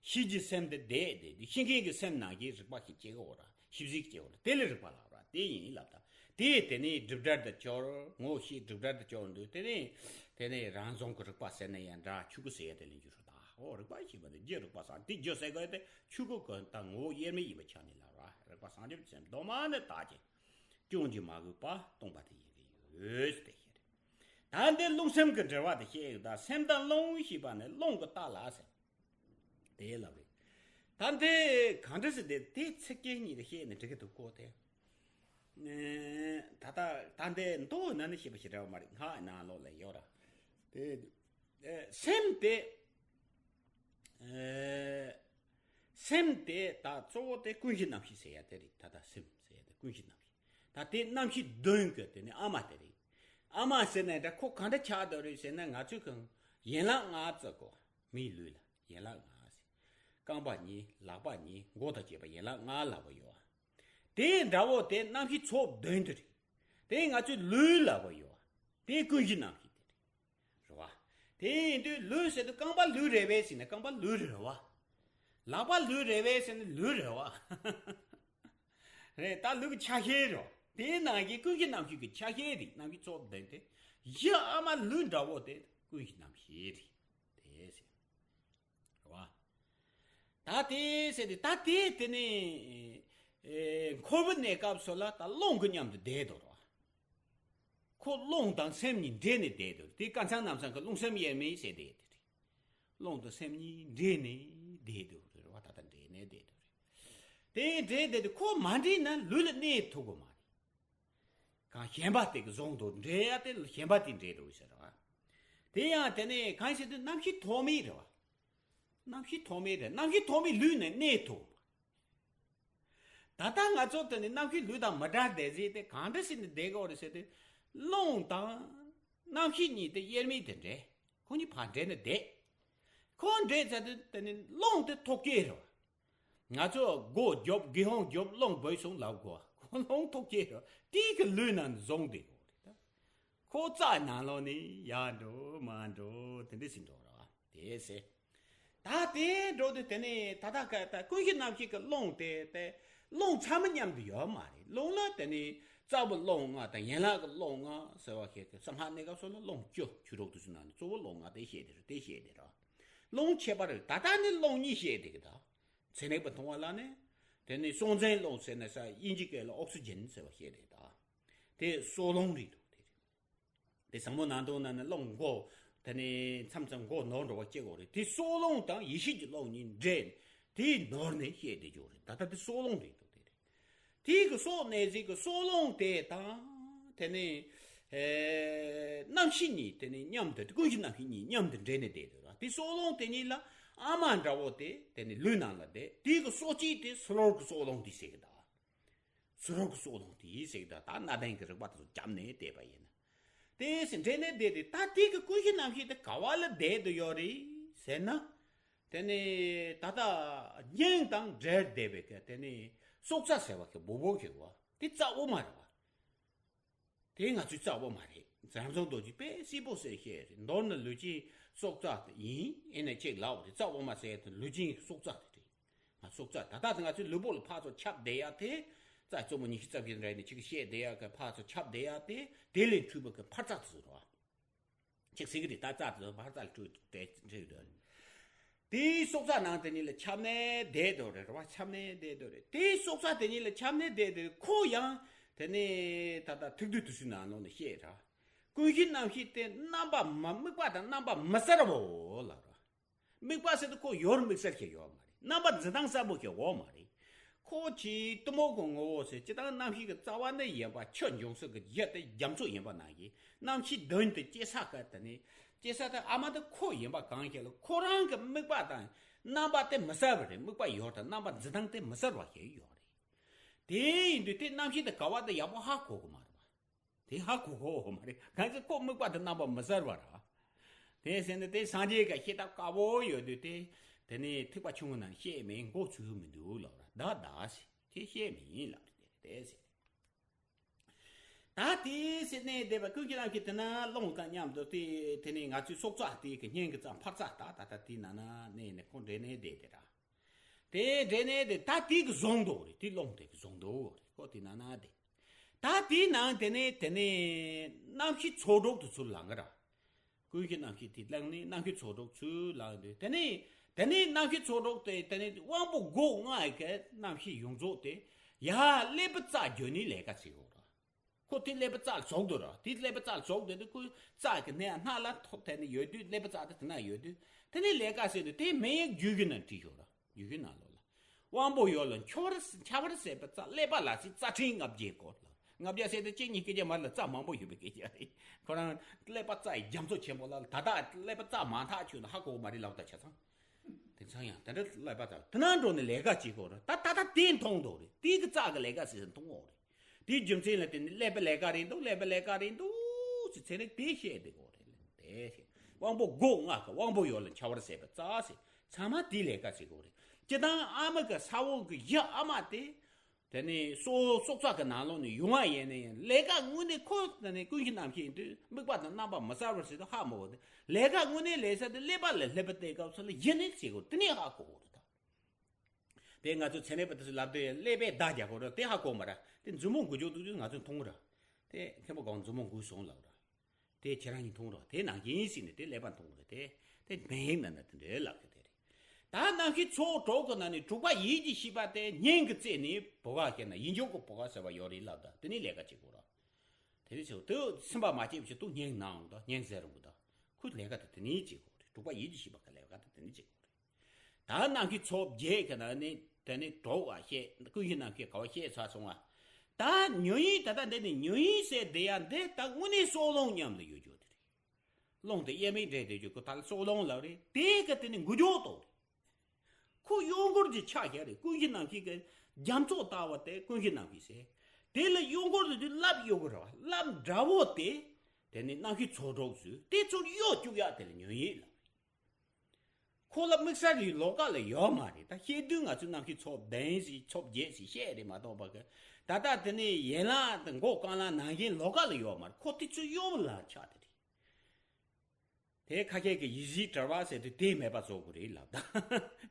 ཤེས་ཀྱི་སེམས་དེ་བསྡད་དེ་དེ་ཤེས་མཁན་གྱི་སེམས་ནང་གི་རིག་པ་ཞིག་སྐྱེ་གི་འོ་ར། ཤེས་གཟིགས་སྐྱེ་འོ་ར། དེ་ལ་རིག་པ་ལབ་ར། དེ་ཡིན་ལབ་ད། དེ་དེ་ནས་སྒྲིབ་བྲལ་དུ་སྦྱོར། ངོ་ཤེས་སྒྲིབ་བྲལ་དུ་སྦྱོར་འདུག། དེ་ནས་དེ་ནས་རང་བྱུང་གི་རིག་པ་ཟེར་ན་ཡང་འདྲ། ཆོས་སྐུ་ཟེར་ཡ་དེ་ལེན་རྒྱུ་རེད་ད། འོ་རིག་པ་ཞེས་པ་དེ་རྒྱུ་རིག་པ་སངས། དེ་རྒྱུ་ཟེར་དགོས་དེ་ཆོས་སྐུ་གི་ད་ངོ་བོ་དབྱེར་མེད་ཡིན་པའི་ཆ་ནས་ལབ་ར། རིག་པ་སངས་རྒྱས་ཀྱི་སེམས་གདོད་མ་ནས་དག་ཅིང་སྐྱོན་གྱིས་མ་གོས་པ་སྟོང་པ་དེ་ཡིན་གྱི་ཡོད་ཟེར་དེ་བཤད་རེད། ད་འདི་རླུང་སེམས་ཀྱི་འབྲེལ་བ་དེ་བཤད་ཡོད་ད། སེམས་དང་རླུང་ཞེས་པ་ནི་རླུང་གི་རྟགས་ལ་ཟེར། དེ་ལབ་རེད། ད་འདི་གང་འདྲ་ཟེར་དེ་དེ་ཚིག་རྒྱན་གཉིས་ལ་བཤད་ནས་འགྲིག་གི་འདུག་གོ་དེ། ད་ལྟ་ད་འདི་མདོ་ནང་ནས་བཤད་པ་ཞིག་རེད་བ་མ་རེད། སྔགས་ནང་ལོགས་ལ་ཡོད་ར། དེ་སེམས་དེ་སེམས་དེ་ད་གཙོ་བོ་དེ་ཀུན་གཞི་རྣམ་ཤེས་ཟེར་ཡ་དེ་རེད། ད་ལྟ་སེམས་ཟེར་ཡ་དེ་ཀུན་གཞི་རྣམ་ཤེས། ད་དེ་རྣམ་ཤེས་བདུན་གྱི་དེ་ནི་ཨ་མ་དེ་རེད། ཨ་མ་ཟེར་ནས་ད་ཁོ་གང་འདྲ་ཆགས་འདུག་རེད་ཟེར་ན། ང་ཚོས་གང་ཡན་ལག་ལྔ་བརྩི་གོ། མིའི་ལུས་ལ་ཡན་ལག་ལྔ་ཟེར། རྐང་པ་གཉིས། ལག་པ་གཉིས། མགོ་དང་བཅས་པ་ཡན་ལག་ལྔ་ལབ་པ་ཡོད། དེ་འདྲ་བོ་དེ་རྣམ་ཤེས་ཚོགས་བདུན་དེ་རེད། དེ་ང་ཚོས་ལུས་ལབ་པ་ཡོད། དེ་ཀུན་གཞི་རྣམ་ཤེས་དེ་རེད། རེད་བ། དེ་ཡིན་དུས་ལུས་ཟེར་དུས་རྐང་པ་ལུས་རེད་པས་ཟེར་ན་རྐང་པ་ལུས་རེད་བ། ལག་པ་ལུས་རེད་པས་ཟེར་ན་ལུས་རེད་བ། རེད། ད་ལུས་ཀྱི་ཆ་ཤས་རེད། དེའི་ནང་གི་ཀུན་གཞི་རྣམ་ཤེས་ཀྱི་ཆ་ཤས་རེད། རྣམ་ཤེས་ཚོགས་བདུན་དེ། གཞི་ཨ་མ་ལུས་འདྲ་བོ་དེ་ཀུན་གཞི་རྣམ་ཤེས་རེད། དེ་ཟེར། རེད་བ། ད་དེ་ཟེར་དུས་ད་དེ་དེ་ནི་ཨེ་འཁོར་བའི་གནས་སྐབས་སུ་ལ་ད་རླུང་གི་མཉམ་དུ་བསྡད་འདུག་ར། ཁོ་རླུང་དང་སེམས་གཉིས་འདྲེས་ནས་བསྡད་འདུག། དེ་སྐལ་བཟང་རྣམ་གསུམ་གྱི་རླུང་སེམས་དབྱེར་མེད་ཟེར་བསྡད་དེ་རེད། རླུང་དང་སེམས་གཉིས་འདྲེས་ནས་བསྡད་འདུག་རེད་བ། ད་ལྟ་འདྲེས་ནས་བསྡད་འདུག་རེད། དེ་འདྲེས་བསྡད་དུས་ཁོ་མ་འདྲེས་ན་ལུས་ལ་གནས་ཐུབ་ཀྱི་མ་རེད། གང་གཞན་པ་དེ་གི་བཟུང་དུ་འདྲེས་ཡ་དེ་གཞན་པ་དེ་འདྲེས་འགྲོ་ཟེར་བ། དེ་ཡང་དེ་ནས་གང་ཟེར་དུས་རྣམ་ཤེས་ཐོགས་མེད་རེད་བ། རྣམ་ཤེས་ཐོགས་མེད་རེད། རྣམ་ཤེས་ཐོགས་མེད་ལུས་ནས་གནས་ཐུབ། ད་ལྟ་ང་ཚོ་དེ་ནི་རྣམ་ཤེས་ལུས་དང་མི་འདྲ་བསྡད་ཟིན་དེ་གང་འདྲ་ཞིག་ནས་བསྡད་དགོས་རེད་ཟེར་དུས། རླུང་དང་རྣམ་ཤེས་གཉིས་དེ་དབྱེར་མེད་དེ་འདྲེས། ཁོ་གཉིས་ཕར་འདྲེས་ནས་བསྡད། ཁོ་འདྲེས་ཚར་དུས་དེ་ནི་རླུང་དེ་ཐོགས་ཀྱི་རེད་བ། ང་ཚོ་སྒོ་རྒྱོབ་སྒེའུ་ཁུང་རྒྱོབ་རླུང་བུད་སོང་ལབ་དགོས། ཁོ་རླུང་ཐོགས་ཀྱི་རེད། དེ་གི་ལུས་ནང་བཟུང་བསྡད་དགོས་རེད་ད། ཁོ་རྩ་ནང་ལོགས་ནས་ཡར་འགྲོ་མར་འགྲོ་དེ་འདྲ་ཞིག་འགྲོ་ར་བ། དེ་ཟེར། ད་དེ་འགྲོ་དུས་དེ་ནས་ད་ལྟ་ཀ་ད་ཀུན་གཞི་རྣམ་ཤེས་ཀྱི་རླུང་དེ་དེ་རླུང་ཚང་མ་མཉམ་དུ་ཡོད་མ་རེད། རླུང་ལ་དེ་ནས་རྩ་བའི་རླུང་ལྔ་དང་ཡན་ལག་གི་རླུང་ལྔ་ཟེར་བ་ཞིག་གི་གསང་སྔགས་གནས་སྐབས་སུ་ལ་རླུང་བཅུ་ཆོས་དྲུག་ཏུ་ཟིན་ན་ནི་གཙོ་བོ་རླུང་ལྔ་དེ་བཤད་དེ་རེད། དེ་བཤད་དེ་ར། རླུང་ཁྱད་པར་རེད། ད་ལྟ་ནི་རླུང་གཉིས་བཤད་དེ་གི་ད། ཚན་རིག་པ་མཐོང་བ་ལ་ནི། དེ་ནི་གསང་མཚན་རླུང་ཟེར་ན་ས་དབྱིན་ཇི་སྐད་ལ་ཨོག་སི་ཇན་ཟེར་བ་བཤད་དེ་ད། དེ་སྲོག་རླུང་རེད་འདུག་དེ་རེད། དེ་ཟབ་མོ་ནང་དུ་ན་ནི་རླུང་མགོ། དེ་ནི་མཚམས་མཚམས་མགོ་ནོར་འགྲོ་བ་སྐྱེ་དགོས་རེད། དེ་སྲོག་རླུང་དང་ཡེ་ཤེས་ཀྱི་རླུང་གཉིས་འདྲེས་ནས་དེ་ནོར་ནས་བཤད་དེ་འཇོག་རེད། ད་ལྟ་དེ་སྲོག་རླུང་རེད་འདུག་དེ་རེད། དེ་གི་སྲོག་གནས་ཚིག་གི་སྲོག་རླུང་དེ་དང་། དེ་ནི། ཨེ། རྣམ་ཤེས་གཉིས་དེ་ནི་མཉམ་དུ། ཀུན་གཞི་རྣམ་ཤེས་གཉིས་མཉམ་དུ་འདྲེས་ནས་བསྡད་འདུག་ར། དེ་སྲོག་རླུང་དེ་གཉིས་ལ་ཨ་མ་འདྲ་བོ་དེ་དེ་ནི་ལུས་ནང་ལ་བསྡད། དེ་གི་སྲོག་གཅིག་དེ་སྲོག་གི་སྲོག་རླུང་དེ་ཟེར་གི་ད། སྲོག་གི་སྲོག་རླུང་དེ་ཟེར་གི་ད། ད་སྣ་ལྡན་གྱི་རིག་པ་དེ་ཚོ་བརྒྱབ་ནས་བསྡད་པ་ཡིན་ན། དེ་ཟེར་འདྲེས་ནས་བསྡད་དེ། ད་དེ་གི་ཀུན་གཞི་རྣམ་ཤེས་དེ་ག་བ་ལ་བསྡད་དུ་ཡོད་རེད་ཟེར་ན། དེ་ནི་ད་ལྟ་སྙིང་དང་འབྲེལ་བསྡད་པའི་གི་དེ་ནི་སྲོག་རྩ་ཟེར་བ་གི་སྦུ་བུ་གི་བ་དེ་རྩ་དབུ་མ་རེད་བ། དེ་ང་ཚོའི་རྩ་དབུ་མ་རེད། རང་བྱུང་རྡོ་རྗེ་དཔེ་སིལ་བུ་ཟེར་བཤད་རེད། མདོར་ན་ལུས་ཅན་སྲོག་རྩ་ཡིན། ཨེ་ནས་ཅིག་ལབ་རེད། རྩ་དབུ་མ་ཟེར་དེ་ལུས་ཅན་སྲོག་རྩ་དེ་རེད། ང་སྲོག་རྩ་ད་ལྟ་དེ་ང་ཚོའི་ལུས་པོ་ལ་ཕར་ཚུར་ཁྱབ་བསྡད་ཡ་དེ། རྩ་རྩེ་མོ་ཉི་ཤུ་རྩ་བཞི་རེད་ནས་ཅིག་བཤད་བསྡད་ཡ་གི་ཕར་ཚུར་ཁྱབ་བསྡད་ཡ་དེ། དེ་ལས་འཕྲོས་པ་གི་འཕར་རྩ་དེ་ཚོ་རེད་བ། ཅིག་ཟེར་གི་རེད། ད་རྩ་དེ་ཚོ་འཕར་རྩ་ལ་འཕྲོས་ཏེ་འཕྲོས་འདུག་དེའི་སྲོག་རྩ་ནང་དེ་གཉིས་ལ་ཁྱབ་ནས་བསྡད་འདུག་རེད་བ། ཁྱབ་ནས་བསྡད་འདུག་རེད། དེའི་སྲོག་རྩ་དེ་གཉིས་ལ་ཁྱབ་ནས་བསྡད་དེ། ཁོ་ཡང་དེ་ནས་ད་ལྟ་ཐུགས་སྡུད་དུ་སུ་ནང་ལོགས་ནས་བཤད་ར། ཀུན་གཞི་རྣམ་ཤེས་དེ་རྣམ་པ་མ། དམིགས་པ་དང་རྣམ་པ་མི་གསལ་བའོ་ལབ་ར། དམིགས་པ་ཟེར་དུས་ཁོ་ཡོད་དམིགས་བསལ་ཞིག་ཡོད་མ་རེད། རྣམ་པ་འཛིན་སྟངས་གསལ་པོ་ཞིག་ཡོད་མ་རེད། ཁོ་གི་གཏི་མུག་གི་ངོ་བོ་ཟེར། སྤྱིར་བཏང་རྣམ་ཤེས་ཀྱི་རྩ་བ་ནས་ཡིན་པ། ཆོས་འབྱུང་ས་གི་གཞི་དེ་རྒྱ་མཚོ་ཡིན་པ་ནང་བཞིན། རྣམ་ཤེས་མདུན་དུ་སྐྱེ་ས་ག་དེ་ནི། སྐྱེ་ས་དེ་ཨ་མ་དེ་ཁོ་ཡིན་པ་གང་ཞིག་ལ། ཁོ་རང་གི་དམིགས་པ་དང་རྣམ་པ་དེ་མི་གསལ་བ་རེད། དམིགས་པ་ཡོད་དང་རྣམ་པ་འཛིན་སྟངས་དེ་མི་གསལ་བ་ཞིག་ཡོད་རེད། དེ་ཡིན་དུས་དེ་རྣམ་ཤེས་དེ་ག་བ་དེ་ཡག་པོ་ཧ་གོ་གི་མ་རེད་བ། དེ་ཧ་གོ་གོ་མ་རེད། གང་ཚེ་ཁོ་དམིགས་པ་དང་རྣམ་པ་མི་གསལ་བ་ར། དེ་ཟེར་ནས་དེ་སངས་རྒྱས་ཀྱི་ཤེས་རྟོགས་དཀར་པོ་ཡོད་དུས་དེ། དེ་ནས་ཐེག་པ་ཆུང་ངུ་ནང་བཤད་མེད། མགོ་ཚོས་མི་འདུག་ལབ་ར། ད་ད་ཟེར་དེ་བཤད་མེད་ལབ་རེད། དེ་ཟེར། ད་དེ་ཟེར་ནས་བསྡད་པ། ཀུན་གྱི་རྣམ་ཤེས་དེ་ན་རླུང་དང་མཉམ་དུ་དེ། དེ་ནས་ང་ཚོའི་སྲོག་རྩ་དེ་གི་སྙིང་གི་རྩ་འཕར་རྩ་ད་ད་ད་དེ་ན་ན་གནས་ནས་ཁོ་འདྲེས་ནས་བསྡད་དེ་ར། དེ་འདྲེས་ནས་དེ་ད་དེ་གི་བཟུང་འདུག་རེད། དེ་རླུང་དེ་གི་བཟུང་འདུག་རེད། ཁོ་དེ་ན་ན་དེ། ད་དེའི་ནང་དེ་ནས་དེ་ནས་རྣམ་ཤེས་ཚོགས་དྲུག་དེ་ཚུར་ལངས་གི་ར། ཀུན་གཞི་རྣམ་ཤེས་དེ་བླངས་ནས་རྣམ་ཤེས་ཚོགས་དྲུག་ཚུར་ལངས་དུས། དེ་ནས་དེ་ནས་རྣམ་ཤེས་ཚོགས་དྲུག་དེ་དེ་ནས་དབང་པོ་སྒོ་ལྔ་གི་རྣམ་ཤེས་ཡོངས་རྫོགས་དེ་ཡར་ཀླད་པའི་རྩ་བརྒྱུད་ནས་ལས་ཀ་བྱེད་དགོས་ར། ཁོ་དེ་ཀླད་པའི་རྩ་ལ་ཟུག་འདུག་ར། དེ་ཀླད་པའི་རྩ་ལ་ཟུག་འདུག་དུས་ཁོའི་རྩ་གི་སྣེ་སྣ་ལ་ཐོག་དེ་ནས་ཡོད་དུས། ཀླད་པའི་རྩ་དེ་དེ་ན་ཡོད་དུས། དེ་ནས་ལས་ཀ་བྱེད་དུས་དེ་མེ་ཡིག་བརྒྱུད་ཀྱི་ནང་བྲིས་ཤོག་ར། བརྒྱུད་ཀྱི་ནང་ལོགས་ལ། དབང་པོ་ཡོད་ལ་ཁྱབ་པར། ཁྱབ་པར་བྱེད་པའི་རྩ། ཀླད་པ་ལ་ཟེར་རྩ་ཕྲན་ལྔ་བརྒྱའི་སྐོར་ལ། ལྔ་བརྒྱ་ཟེར་དུས་གཅིག་གཉིས་སྐད་ཆ་མ་རེད་ལ། རྩ་མང་པོ་ཡོད་པའི་སྐད་ཆ་རེད། ཁོ་རང་ཀླད་པ་རྩ་ཡི་རྒྱ་མཚོ་ཆེན་པོ་ལ། ད་ལྟ་ཀླད་པ་རྩ་མ་ཐག་ཆོད་ན་ཧ་གོ་མ་རེད་ལབ། ད་ཆ་ཚང་དེང་སང་ཡང་དེ་འདྲ་ཀླད་པ་རྩ་དེ་ན་འགྲོ་ནས་ལས་ཀ་བྱེད་དགོས་རེད། ད་ད་ད་དེ་མཐོང་འདུག་རེད། དེ་གི་རྩ་གི་ལས་ཀ་ཟེར་མཐོང་འོང་རེད། དེའི་རྒྱུ་མཚན་ལ་བརྟེན་ནས་ཀླད་པའི་ལས་ཀ་རེད་འདུག་ཀླད་པའི་ལས་ཀ་རེད་འདུག་ཟེར་ཚེ་རིང་དེ་བཤད་བསྡད་དགོས་རེད། དེ་བཤད། དབང་པོ་སྒོ་ལྔ་གི་དབང་པོ་ཡོད་ལ་ཁྱབ་པར་བྱེད་པའི་རྩ་ཟེར། ཚང་མ་དེའི་ལས་ཀ་བྱེད་དགོས་རེད། སྤྱིར་བཏང་ཨ་མ་གི་ས་བོན་གི་གཞི་ཨ་མ་དེ། དེ་ནས་སྲོག་སྲོག་རྩ་གི་ནང་ལོགས་ནས་ཡོང་བ་ཡིན་ན་ཡང་། ལས་ཀ་དངོས་གནས་ཁོ་དེ་ནས་ཀུན་གཞི་རྣམ་ཤེས་ཡིན་དུས། དམིགས་པ་དང་རྣམ་པ་མི་གསལ་བར་བྱེད་དུས་ཧ་མ་གོ་དེ། ལས་ཀ་དངོས་གནས་ལས་ས་དེ་ཀླད་པ་ལ་སླེབས་པ་དེ་སྐབས་སུ་ལ་གཞི་ནས་བྱེད་དགོས། དེ་ནས་ཧ་གོ་དགོས་རེད་ད། དེ་ང་ཚོ་ཚན་རིག་པ་དེ་ཚོས་ལབ་དུས་ཀླད་པས་བརྡ་རྒྱག་གོ་ར། དེ་ཧ་གོ་མ་ར། དེ་མཛུབ་མོ་འགུལ་ཆོག་འདུག་དུས་ང་ཚོས་མཐོང་གོ་ར། དེ་མཁན་པོ་གང་མཛུབ་མོ་འགུལ་སོང་ལབ་ར། དེ་ཁྱེད་རང་གཉིས་མཐོང་ར། དེ་ནང་བཞིན་ཞིག་ནས་དེ་ཀླད་པ་མཐོང་གོ་ར། དེ་དེ་མེད་ན་ན་དེ་འདྲའི་ལབ་གི་དེ་རེད། ད་རྣམ་ཤེས་ཚོགས་དྲུག་གི་ནང་ནས་དྲུག་པ་ཡིད་ཀྱི་ཤེས་པ་དེ་སྙིང་གི་རྩེ་ནས་བུ་ག་ཁྱེར་ན་ཡིད་འཇུག་གི་བུ་ག་ཟེར་བ་ཡོད་རེད་ལབ། ད་དེ་ནས་ལས་ཀ་བྱེད་གོ་ར། དེ་ནས་ཚེ་དུ་སེམས་པ་མ་སྐྱེས་པ་ཞིག་ཏུ་སྙིང་ནང་འོང་། ད་སྙིང་ཟེར་རུང་གི་ད་ཁོས་ལས་ཀ་དེ་དེ་ནས་བྱེད་གོ་རེད། དྲུག་པ་ཡིད་ཀྱི་ཤེས་པ་གི་ལས་ཀ་དེ་དེ་ནས་བྱེད་གོ་རེད། ད་རྣམ་ཤེས་ཚོགས་བརྒྱད་ཀྱི་ནང་ནས་དེ་ནས་དྲུག་པ་བཤད། ཀུན་གཞི་རྣམ་ཤེས་ག་བ་བཤད་ཚར་སོང་བ། ད་ཉོན་ཡིད། ད་ལྟ་འདི་ནས་ཉོན་ཡིད་ཟེར་བསྡད་ཡ་འདི་ད་དངོས་གནས་སྲོག་རླུང་མཉམ་དུ་ཡོད་རྒྱུ་དེ་རེད། རླུང་དེ་དབྱེར་མེད་འདྲེས་བསྡད་རྒྱུ་ཁོ་ད་ལ་སྲོག་རླུང་ལབ་རེད། དེ་ག་དེ་ནས་འགུལ་སྐྱོད་གཏོང་རེད། ཁོ་གཡོ་འགུལ་གྱི་ཆ་ཤས་རེད། ཀུན་གཞི་རྣམ་ཤེས་ཀྱི་རྒྱ་མཚོ་ལྟ་བུ་དེ་ཀུན་གཞི་རྣམ་ཤེས་ཟེར། དེ་ལ་གཡོ་འགུལ་དུ་དུས་རླབས་གཡོ་གི་རེད་བ། རླབས་འདྲ་བོ་དེ་དེ་ནས་རྣམ་ཤེས་ཚོགས་དྲུག་ཚོས་དེ་ཚུར་གཡོ་བཅུག་ཡག་དེ་ལ་ཉོན་ཡིད་ལབ་རེད། ཁོ་ལ་དམིགས་བསལ་གྱི་ལོགས་ཀ་ལ་ཡོད་མ་རེད། ད་བཤད་དུས་ང་ཚོས་རྣམ་ཤེས་ཚོགས་བདུན་ཞིག་ཚོགས་བརྒྱད་ཞིག་བཤད་རེད་མ་གཏོགས་པ་གི། ད་ལྟ་དེ་ནས་ཡན་ལག་དང་མགོ་རྐང་ལག་ནང་བཞིན་ལོགས་ཀ་ལ་ཡོད་མ་རེད། ཁོ་དེ་ཚུར་གཡོ་བ་ལ་ཆགས་དེ་རེད། དེ་ཁ་ཤས་ཀྱིས་ཡིད་བཞིན་དྲི་བ་ཟེར་དུས་དེ་མེད་པ་བཟོ་དགོས་རེད་ལབ། ད་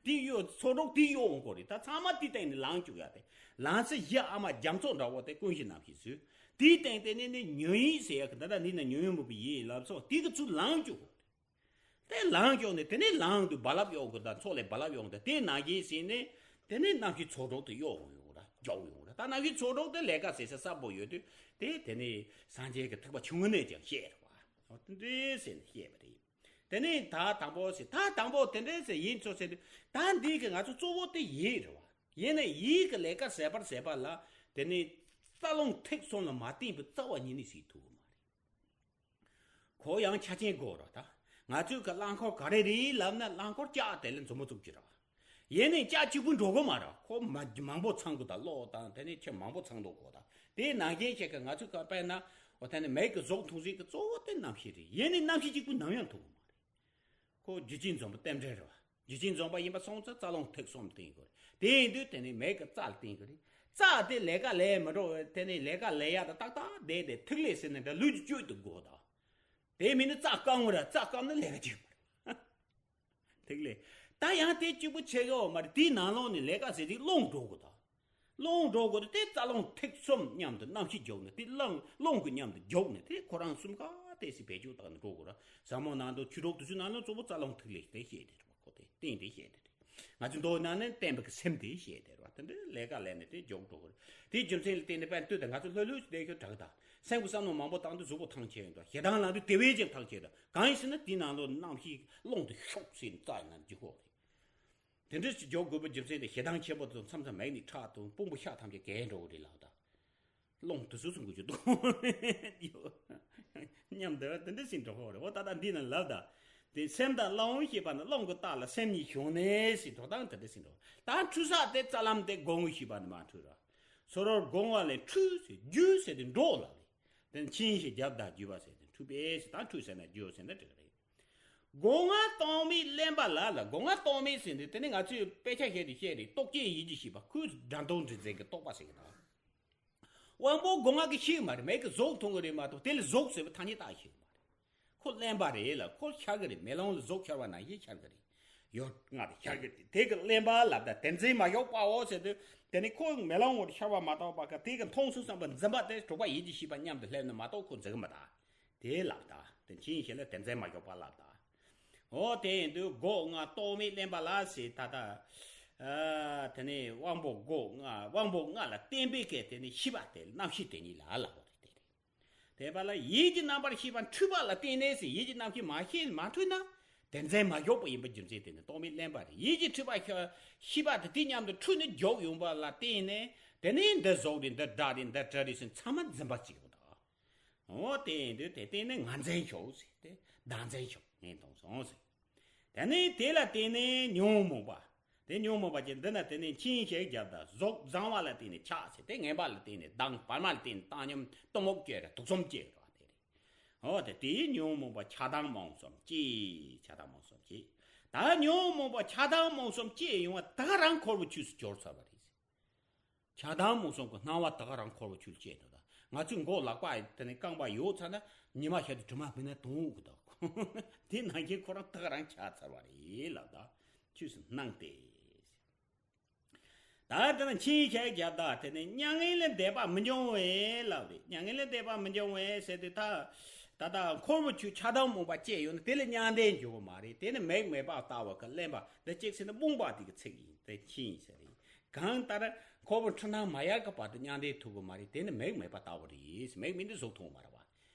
དེ་གཡོ། ཚོགས་དྲུག་དེ་གཡོ་འོང་དགོས་རེད། ད་ཚང་མ་དེའི་སྟེང་ནས་ལངས་བཅུག་ཡ་དེ། ལངས་ཚེ་གཞི་ཨ་མ་རྒྱ་མཚོ་འདྲ་བོ་དེ་ཀུན་གཞི་རྣམ་ཤེས་ཚོས་དེའི་སྟེང་དེ་ནས་ནི་ཉོན་ཡིད་ཟེར་ཡ་གི། ད་ལྟ་འདི་ན་ཉོན་ཡིད་མོས་པའི་ཡིད་ལབ་སོགས་དེ་གི་ཚུར་ལངས་བཅུག་དགོས་རེད། དེ་ལངས་བཅུག་ནས་དེ་ནས་ལངས་དུས་རྦ་རླབས་གཡོ་དགོས། ད་མཚོ་ལས་རྦ་རླབས་གཡོ་དགོས། དེ་ནང་བཞིན་ཟིན་ནས་དེ་ནས་རྣམ་ཤེས་ཚོགས་དྲུག་དེ་གཡོ་འོང་ཡོང་ར། འཇོག་ཡོང་ར། ད་རྣམ་ཤེས་ཚོགས་དྲུག་དེ་ལས་ཀ་བྱེད་ས་གསལ་པོ་ཡོད་དུས་དེ་དེ་ནས་སངས་རྒྱས་ཀྱི་ཐེག་པ་ཆུང་ངུ་ནས་ཀྱང་བཤད་རེད་བ། འོ་དེ་འདྲའི་ཟེར་ནས་བཤད་པ་རེད། དེ་ནས་ད་དང་པོ་ཟེར། ད་དང་པོ་དེ་འདྲའི་ཟེར་ཡིན་ཚོ་ཟེར་དུས། ད་འདི་གི་ང་ཚོ་གཙོ་བོ་དེ་ཡིད་རེད་བ། ཡིན་ན་ཡིད་ཀྱི་ལས་ཀ་ཟད་པར་ཟད་པ་ལ་དེ་ནས་རྩ་རླུང་ཐིག་གསུམ་ལ་མ་བརྟེན་པའི་རྩ་བ་ཉིད་ནས་ཟིན་ཐུབ་ཀྱི་མ་རེད། བོ་ཡང་ཆ་རྐྱེན་དགོས་ར་ད། ང་ཚོས་གི་རླངས་འཁོར་ག་རེ་རེད་ལབ་ན། རླངས་འཁོར་ལྕགས་དེ་ལ་མཛུབ་མོ་བཙུགས་ཀྱི་ར། ཡིན་ནའི་ལྕགས་གཅིག་པུ་འགྲོ་གི་མ་ར། ཁོ་མ་མང་པོ་ཚང་དགོས་ད། གློག་དང་དེ་ནས་ཁྱི་མང་པོ་ཚང་འགྲོ་དགོས་ད། དེ་ནང་བཞིན་བྱས་གི་ང་ཚོས་གི་དཔེར་ན་འོ་དེ་ནས་མེ་གི་ཟོག་འཐུང་ས་གི་གཙོ་བོ་དེ་གནམ་གཤིས་རེད། ཡིན་ནའི་གནམ་གཤིས་གཅིག་པུ་ནམ་ཡང་འཐུང་གི་མ་རེད། ཁོ་རྒྱུ་རྐྱེན་འཛོམས་པ་རྟེན་འབྲེལ་རེད་བ། རྒྱུ་རྐྱེན་འཛོམས་པ་ཡིན་པ་སོང་ཙང་རྩ་རླུང་ཐིག་གསུམ་བསྟེན་དགོས་རེད། དེ་ཡིན་དུས་དེ་ནས་མེ་གི་རྩ་ལ་བསྟེན་དགོས་རེད། རྩ་དེ་ལས་ཀ་ལས་མི་འགྲོ་བས། དེ་ནས་ལས་ཀ་ལས་ཡག་དང་ཏག་ཏག་བསྡད་དེ་ཐིག་ལེ་ཟེར་ནས་འདྲ་ལུས་ཀྱི་བཅུད་དུ་དགོས་ད། དེ་མིན་ན་རྩ་སྐམ་ར། རྩ་སྐམ་ན་ལས་ཀ་བྱེད་མ་རེད། ཐིག་ལེ། ད་ཡང་དེ་གཅིག་པུ་བྱེད་གི་ཡོད་མ་རེད། དེའི་ནང་ལོགས་ནས་ལས་ཀ་ཟེར་དུས་རླུང་འགྲོ་དགོས་ད། རླུང་འགྲོ་དགོས་དུས་དེ་རྩ་རླུང་ཐིག་གསུམ་མཉམ་དུ་གནམ་གཤིས་རྒྱུག་ནས། དེ་རླུང་རླུང་གི་མཉམ་དུ་རྒྱུག་ནས། དེ་ཁོ་རང་གསུམ་ཀ་དེ་སི་བེད་སྤྱོད་བཏང་ནས་འགྲོ་དགོས་ར། ཟབ་མོ་ནང་དུ་ཆོས་གྲོགས་དེ་ཚོའི་ནང་ལ་གཙོ་བོ་རྩ་རླུང་ཐིག་ལེ་དེ་བཤད་དེ་རེད་བ། ཁོ་དེ་སྟེང་དེ་བཤད་དེ་རེད། ང་ཚོ་མདོ་ནང་ནས་བསྟན་པའི་གི་སེམས་དེ་བཤད་དེ་རེད་བ། དེ་འདྲའི་ལས་ཀ་ལས་ནས་དེ་རྒྱུག་འགྲོ་དགོས་རེད། དེའི་རྒྱུ་མཚན་ལ་བརྟེན་ནས་དཔེར་ན་ལྟོས་དང་། ང་ཚོ་ལྷོད་ལྷོད་ཅིག་བསྡད་ཤོག་དྲག་ད། སེམས་ཀྱི་བསམ་བློ་མང་པོ་བཏང་དུས་གཟུགས་པོ་ཐང་ཆད་ཡོང་དུས། ཞེ་སྡང་ལངས་དུས་དེ་བས་ཀྱང་ཐང་ཆད་ད། གང་ཡིན་ཟེར་ན་དེའི་ནང་ལོགས་གནམ་གཤིས་རླུང་དེ་ཤུགས་ཟིན་རྩ་ཡི་ནང་འཇུག་གོ་རེད། དེ་འདྲ་ཞིག་འཇོག་དགོས་པའི་རྒྱུ་མཚན་དེ། ཞེ་སྡང་ཆེན་པོ་དང་མཚམས་མཚམས་མིག་ནས་ཁྲག་དང་དཔུང་པ་ཤ་ཐམས་ཅད་གས་འགྲོ་གི་རེད་ལབ་ད། རླུང་དུ་སུ་སུ་འགུལ་རྒྱུ་འདུག་སྙམ་དེ་བ་དེ་འདྲ་ཞིག་འགྲོ་གི་རེད། འོ་ད་ལྟ་འདི་ན་ལབ་ད། དེ་སེམས་དང་རླུང་ཞེས་པ་ནི། རླུང་གི་རྟགས་ལ་སེམས་ཉིད་བྱུང་ནས་ཟེར། འགྲོ་སྟངས་དེ་འདྲ་ཞིག་འགྲོ། ད་འཁྲུལ་ས་དེ་རྩ་ལམ་དེ་སྒོ་ངོས་ཞེས་པ་ནི་མ་འཁྲུལ་ར། སོ་སོར་སྒོ་ང་ལས་འཁྲུལ་ཟེར། རྒྱུ་ཟེར་དེ་འགྲོ་ལ་རེད། དེ་ཆིངས་ཤིག་བརྒྱབ་ད་བརྒྱུད་པ་ཟེར་ཏེ་འཁྲུལ་པས་ཟེར། ད་འཁྲུལ་ཟེར་ན་རྒྱུ་ཟེར་ན་འགྲིག་རེད། སྒོ་ང་རྟོག་མེད་གླེན་པ་ལ་ལ། སྒོ་ང་རྟོག་མེད་ཟེར་དེ་དེ་ནི་ང་ཚོས་དཔེ་ཆ་བཤད་དུས་བཤད་རེད། རྟོག་བཅས་ཡིད་ཀྱི་ཤེས་པ། ཁོའི་སྒྲ་མཐོང་དྲི་འཛིན་གྱི་རྟོག་པ་ཟེར་གི་དང་། དབང་པོ་སྒོ་ང་གིས་ཤེས་མ་རེད། མིག་གིས་གཟུགས་མཐོང་གི་རེད་མ་གཏོགས་དེ་ལ་གཟུགས་ཟེར་བའི་ཐ་སྙད་བཏགས་ཤེས་མ་རེད། ཁོ་གླེན་པ་རེད་ལ། ཁོ་ཤར་གི་རེད། མེ་ལོང་ལ་གཟུགས་ཤར་བ་ནང་བཞིན་ཤར་གི་རེད། ཡོད་ང་དེ་ཤར་གི་རེད། དེ་གི་གླེན་པ་ལབ་ད། དེ་འཛིན་མ་ཞོག་པའོ་ཟེར་དུས་དེ་ནི་ཁོ་མེ་ལོང་ངོར་ཤར་བ་མ་གཏོགས་པ་ག་དེ་གི་མཐོང་ཚུལ་བསམ་པ་འཛིན་པ་དེ་དྲུག་པ་ཡིད་ཀྱི་ཤེས་པ་མཉམ་དུ་སླེབས་ན་མ་གཏོགས་ཁོ་འཛིན་གི་མ་ད། དེ་ལབ་ད། དེ་ཆིངས་ཤིག་ལ་དེ་འཛིན་མ་ཞོག་པ་ལབ་ད། འོ་དེ་ཡིན་དུས་སྒོ་ང་རྟོག་མེད་གླེན་པ་ལ་ཟེར་ད་ད། ཨ་དེ་ནི་དབང་པོ་སྒོ་ང་། དབང་པོ་ལྔ་ལ་བརྟེན་པའི་གི་དེ་ནི་ཤེས་པ་དེ་རྣམ་ཤེས་དེ་ཉིད་ལ་ལབ་པ་རེད། དེ་རེད། དེ་པ་ལ་ཡིད་ཀྱི་རྣམ་པར་ཤེས་པ་འཁྲུལ་པ་ལ་བརྟེན་ནས་ཟེར། ཡིད་ཀྱི་རྣམ་ཤེས་མ་ཤེས་མ་འཁྲུལ་ན་དེ་འཛིན་མ་ཞོག་པ་ཡིན་པའི་རྒྱུ་མཚན་དེ་ནི་རྟོག་མེད་གླེན་པ་རེད། ཡིད་ཀྱི་འཁྲུལ་པ་ཤ་ཤེས་པ་དེ་དེ་མཉམ་དུ་འཁྲུལ་ནས་རྒྱུག་ཡོང་པ་ལ་བརྟེན་ནས་དེ་ནི་འདི་གཟུགས་རེད། འདི་སྒྲ་རེད། འདི་དྲི་རེད་ཟེར་ཚང་མ་འཛིན་པ་གཅིག་ཡོང་ད། འོ་དེ་ཡིན་དུས་དེ་བརྟེན་ནས་ང་འཛིན་ཞོག་ཟེར་ཏེ། བདག་འཛིན་ཞོག་ངས་མཐོང་སོང་ཟེར། དེ་ནས་དེ་ལ་བརྟེན་ནས་ཉོན་མོངས་པ། དེ་ཉོན་མོངས་པ་ཅན་འདི་ན་དེ་ནས་ཆིངས་ཤིག་བརྒྱབ་ད། གཟུགས་བཟང་བ་ལ་བརྟེན་ནས་ཆགས་ཟེར། དེ་ངན་པ་ལ་བརྟེན་ནས་སྡང་། བར་མ་ལ་བརྟེན་ནས་བཏང་སྙོམས་གཏི་མུག་སྐྱེ་ར། དུག་གསུམ་སྐྱེ་ར་དེ་རེད། འོ་དེ་དེའི་ཉོན་མོངས་པ་ཆགས་སྡང་རྨོངས་གསུམ་སྐྱེ། ཆགས་སྡང་རྨོངས་གསུམ་སྐྱེ། ད་ཉོན་མོངས་པ་ཆགས་སྡང་རྨོངས་གསུམ་སྐྱེ་ཡོང་བ་ད་ག་རང་འཁོར་བའི་ཆོས་སུ་གྱུར་ཚར་བ་རེད། ཆགས་སྡང་རྨོངས་གསུམ་གྱི་སྣང་བ་ད་ག་རང་འཁོར་བའི་ཆོས་སྐྱེས་འདུག་ད་ང་ཚོའི་མགོ་ལག་པ་དེ་ནས་རྐང་པ་ཡོད་ཚར་ན་ཉི་མ་ཤར་དུས་དྲི་མ་མིན་ན་དོན་གི་འདུག་དེ་ནང་བཞིན་ཁོ་རང་ད་ག་རང་ཆགས་ཚར་བ་རེད་ལབ་ད། ཆོས་སུ་སྣང་སྟེ། ད་དེ་ནས་ཆིངས་ཤིག་བརྒྱབ་ད། དེ་ནས་མྱ་ངན་ལས་འདས་པ་མི་འབྱུང་བས་ལབ་རེད། མྱ་ངན་ལས་འདས་པ་མི་འབྱུང་བས་ཟེར་དུས་ད། ད་ལྟ་འཁོར་བའི་ཆོས་ཆགས་སྡང་རྨོངས་པ་སྐྱེས་ཡོད་ན་དེ་ལ་མྱང་འདས་འགྱུར་བ་མ་རེད། དེ་ནི་མིག་མེད་པར་ལྟ་བ་གི་གླེན་པ་འདི་གཅིག་ཟེར་ན་རྨོངས་པ་དེ་གི་ཚིག་ཡིན། དེ་ཆིངས་ཟེར་རེད། གང་ལྟར་འཁོར་བའི་འཁྲུལ་སྣང་མ་ཡལ་གི་བར་དུ་མྱང་འདས་ཐུབ་གི་མ་རེད། དེ་ནི་མིག་མེད་པར་ལྟ་བ་རེད། མིག་མེད་དུས་གཟུགས་མཐོང་མ་རེད་བ།